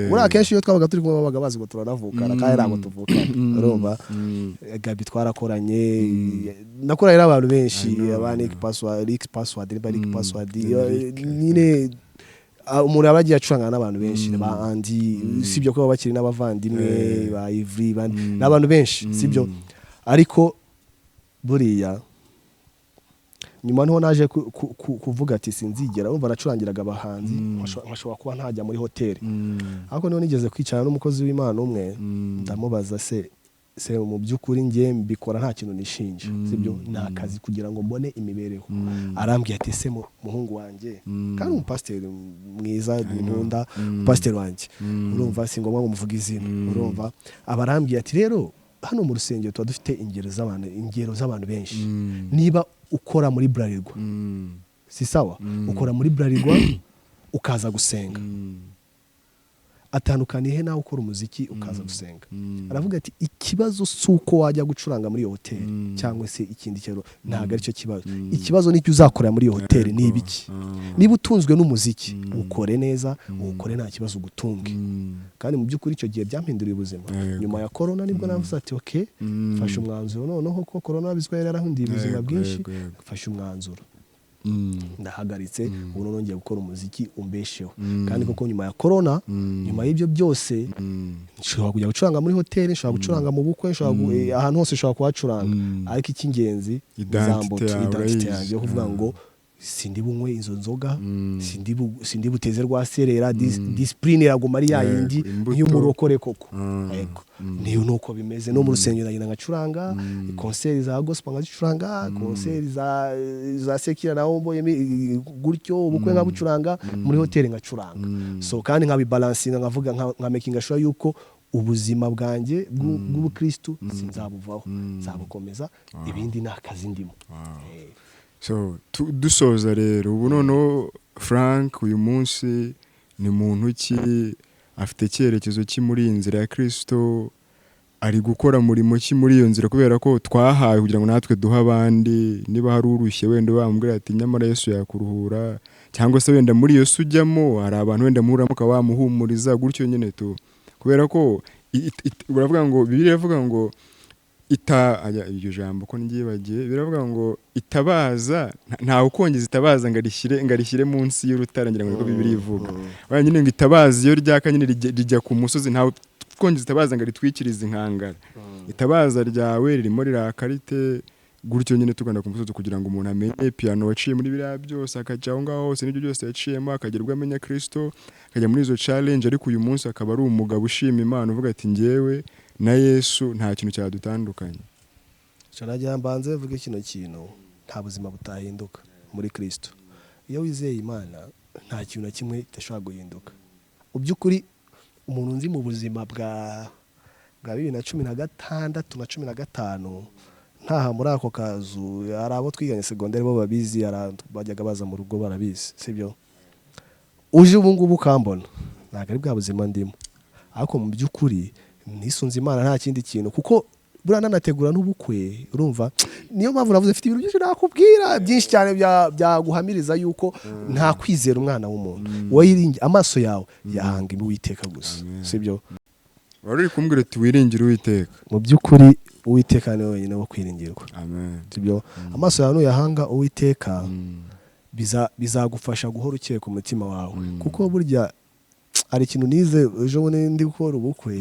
Buriya akenshi iyo twabaga turi kumwe babaga bazi ngo turanavukana, kandi ntabwo tuvukana, urumva. Gabi twarakoranye, nakoranye n'abantu benshi, I know, aba I Nick know. Password, Rick Password, niba Rick Password, Rick. Nyine umuntu aba agiye acurangana n'abantu benshi, ba Andy, usibye ko baba bakiri n'abavandimwe, ba Ivry, n'abantu benshi, sibyo? Ariko buriya nyuma niho naje kuvuga ati sinzigera, urumva nacurangiraga abahanzi, nkashobora kuba ntajya muri hoteli, ariko niho nigeze kwicarana n'umukozi w'Imana umwe, ndamubaza: Se mu by'ukuri njye mbikora nta kintu nishinja, sibyo? Ni akazi kugira ngo mbone imibereho." Arambwira ati: "Ese muhungu wanjye," kandi umupasiteri mwiza nkunda, umupasiteri wanjye, urumva si ngombwa ngo muvuge izina, urumva aba arambwiye ati: "Rero hano mu rusengero tuba dufite ingero z'abantu benshi. Niba ukora muri Bralirwa, si sawa? Ukora muri Bralirwa ukaza gusenga, atandukaniye he nawe ukora umuziki ukaza gusenga?" Aravuga ati: "Ikibazo si uko wajya gucuranga muri iyo hoteli cyangwa se ikindi kintu, ntabwo aricyo kibazo. Ikibazo nicyo uzakorera muri iyo hoteli ni ibiki. Niba utunzwe n'umuziki, ukore neza, uwukore nta kibazo, ugutunge." Kandi mu by'ukuri icyo gihe byampinduriye ubuzima. Nyuma ya corona nibwo navuze ati: "Okay, mfashe umwanzuro noneho," ko corona bizwa yari yarahundiye ubuzima bwinshi. yego, yego. Mfashe umwanzuro, ndahagaritse, ubu noneho ngiye gukora umuziki umbesheho. Kandi koko nyuma ya corona, nyuma y'ibyo byose, nshobora kujya gucuranga muri hoteli, nshobora gucuranga mu bukwe, nshobora ahantu hose nshobora kuhacuranga, ariko icy'ingenzi ni za Identity mbuto, yawe identity urayizi. yanjye yo kuvuga ngo sindi bunywe izo nzoga, sindi buteze rwa serera, discipline iraguma ari ya yindi Imbuto. nk'iy'umurokore koko. Yego, niyo nuko bimeze no mu rusengero, ndagenda ngacuranga concert za gospel, nkazicuranga concert za secular, naho mbonyemo gutyo, ubukwe nkabucuranga, muri hoteli ngacuranga. So kandi nkabibalansinga, nkavuga nka making sure yuko ubuzima bwanjye bw'ubukristu sinzabuvaho, nzabukomeza, ibindi ni akazi ndimo. So dusoza rero, ubu noneho Frank uyu munsi ni muntu ki? Afite icyerekezo ki muri iyi nzira ya Kirisito? Ari gukora murimo ki muri iyo nzira? Kubera ko twahawe kugira ngo natwe duhe abandi. Niba hari urushye, wenda bamubwira ati: "Nyamara Yesu yakuruhura," cyangwa se wenda muri iyo si ujyamo hari abantu wenda muhuramo ukaba wamuhumuriza gutyo nyine tu, kubera ko baravuga ngo, Bibiliya iravuga ngo ita aya, iryo jambo ko ndyibagiye, biravuga ngo itabaza ntawe ukongeza itabaza ngo arishyire munsi y'urutare, ngira ngo niko Bibiliya ivuga. Buriya nyine ngo itabaza iyo ryaka nyine rijya ku musozi, ntawe ukongeza itabaza ngo aritwikirize inkangara. Itabaza ryawe ririmo riraka rite? Gutyo nyine tugana ku musozi, kugira ngo umuntu amenye Piano waciye muri biriya byose, akajya aho ngaho hose n'ibyo byose yaciyemo, akagera ubwo amenya Kristo, akajya muri izo challenge, ariko uyu munsi akaba ari umugabo ushima Imana, uvuga ati: "Njyewe na Yesu nta kintu cyadutandukanye." Nagira mbanze mvuge kino kintu: nta buzima butahinduka muri Kristo. Iyo wizeye Imana, nta kintu na kimwe kidashobora guhinduka. Mu by'ukuri umuntu nzi mu buzima bwa 2016 na 15, ntaha muri ako kazu, hari abo twiganye segonderi bo babizi, hari bajyaga baza mu rugo barabizi, sibyo? Uje ubu ngubu ukambona, ntabwo ari bwa buzima ndimo, ariko mu by'ukuri nisunze Imana, nta kindi kintu, kuko buriya nanategura n'ubukwe, urumva niyo mpamvu navuze mfite ibintu byinshi nakubwira, byinshi cyane byaguhamiriza yuko nta kwizera umwana w'umuntu. Wowe iringi amaso yawe yahanga Uwiteka gusa, sibyo? Wari uri kumbwira uti: "Wiringire Uwiteka." Mu by'ukuri Uwiteka ni wenyine wo kwiringirwa. Amen. Sibyo? Amaso yawe nuyahanga Uwiteka, bizagufasha guhora ukeye ku mutima wawe, kuko burya hari ikintu nize ejo bundi ndi gukora ubukwe,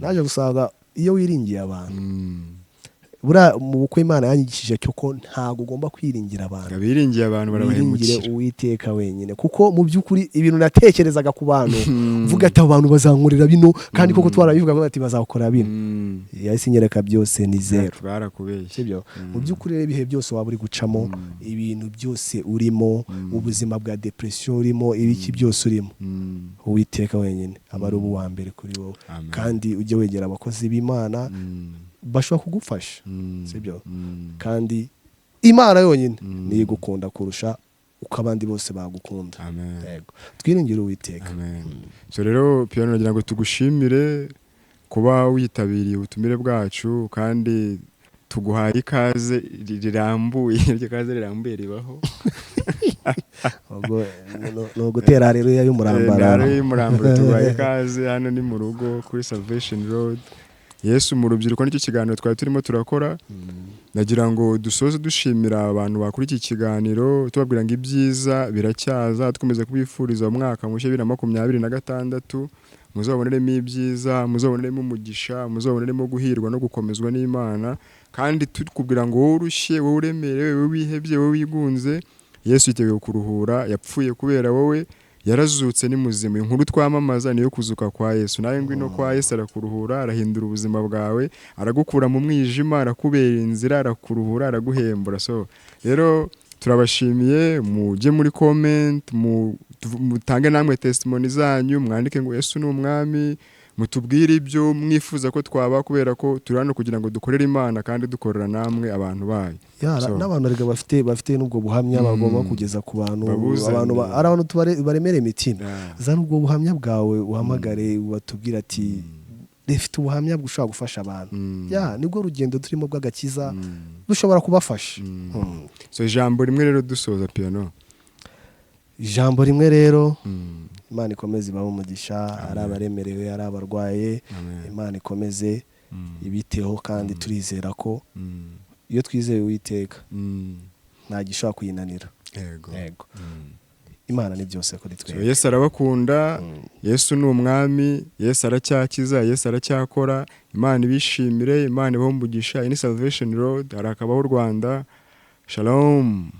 naje gusanga iyo wiringiye abantu Buriya mu bukwe Imana yanyigishije cyo ko ntabwo ugomba kwiringira abantu. Abiringiye abantu wiringire barabahemukira. Uwiteka wenyine, kuko mu by'ukuri ibintu natekerezaga ku bantu, mvuga ati: "Abo bantu bazankorera bino," kandi koko twarabivuga bati: "Bazakorera bino." Yahise inyereka byose ni zero. Barakubeshye. Sibyo? Mu by'ukuri rero, ibihe byose waba uri gucamo, ibintu byose urimo, ubuzima bwa depression urimo, ibiki byose urimo, Uwiteka wenyine aba ari uwa mbere kuri wowe. Amen. Kandi ujye wegera abakozi b'Imana, bashobora kugufasha, sibyo? Kandi Imana yonyine niyo igukunda kurusha uko abandi bose bagukunda. Amen. Yego, twiringire Uwiteka. Amen. So rero Piano, nagira ngo tugushimire kuba witabiriye ubutumire bwacu, kandi tuguhaye ikaze rirambuye. Iryo kaze rirambuye ribaho. Ubwo ni ugutera haleluya y'umurambararo. Ntara y'umurambaro. Tuguhaye ikaze, hano ni mu rugo kuri Salvation Road. Yesu mu rubyiruko nicyo kiganiro twari turimo turakora. Nagira ngo dusoze dushimira abantu bakuri iki kiganiro, tubabwira ngo ibyiza biracyaza, dukomeza kubifuriza umwaka mushya 2026 muzaboneremo ibyiza, muzaboneremo umugisha, muzaboneremo guhirwa no gukomezwa n'Imana. Kandi tukubwira ngo wowe urushye, wowe uremerewe, wowe wihebye, wowe wigunze, Yesu yiteguye kuruhura. Yapfuye kubera wowe, yarazutse, ni muzima. Inkuru twamamaza niyo kuzuka kwa Yesu. Nawe ngwino kwa Yesu, arakuruhura, arahindura ubuzima bwawe, aragukura mu mwijima, arakubera inzira, arakuruhura, araguhembura. So rero turabashimiye. Mujye muri comment, mutange namwe testimony zanyu, mwandike ngo "Yesu ni umwami", mutubwire ibyo mwifuza ko twaba, kubera ko turi hano kugira ngo dukorere Imana kandi dukorera namwe abantu bayo. Ya, n'abantu erega bafite n'ubwo buhamya bagomba kugeza ku bantu. Babuzane. Abantu ari abantu baremereye imitima. Zana ubwo buhamya bwawe, uhamagare, batubwire ati: "Rifite ubuhamya bushobora gufasha abantu." Ya, nibwo rugendo turimo bw'agakiza bushobora kubafasha. So ijambo rimwe rero dusoza, Piano. Ijambo rimwe rero, Imana ikomeze ibahe umugisha, ari abaremerewe, ari abarwaye. Amen. Imana ikomeze ibiteho, kandi turizera ko iyo twizeye Uwiteka nta gishobora kuyinanira. Yego, Imana ni byose kuri So, twebwe. Yesu arabakunda. Yesu ni umwami, Yesu aracyakiza, Yesu aracyakora. Imana ibishimire, Imana ibahe umugisha. Iyi ni Salvation Road, harakabaho u Rwanda. Shalom.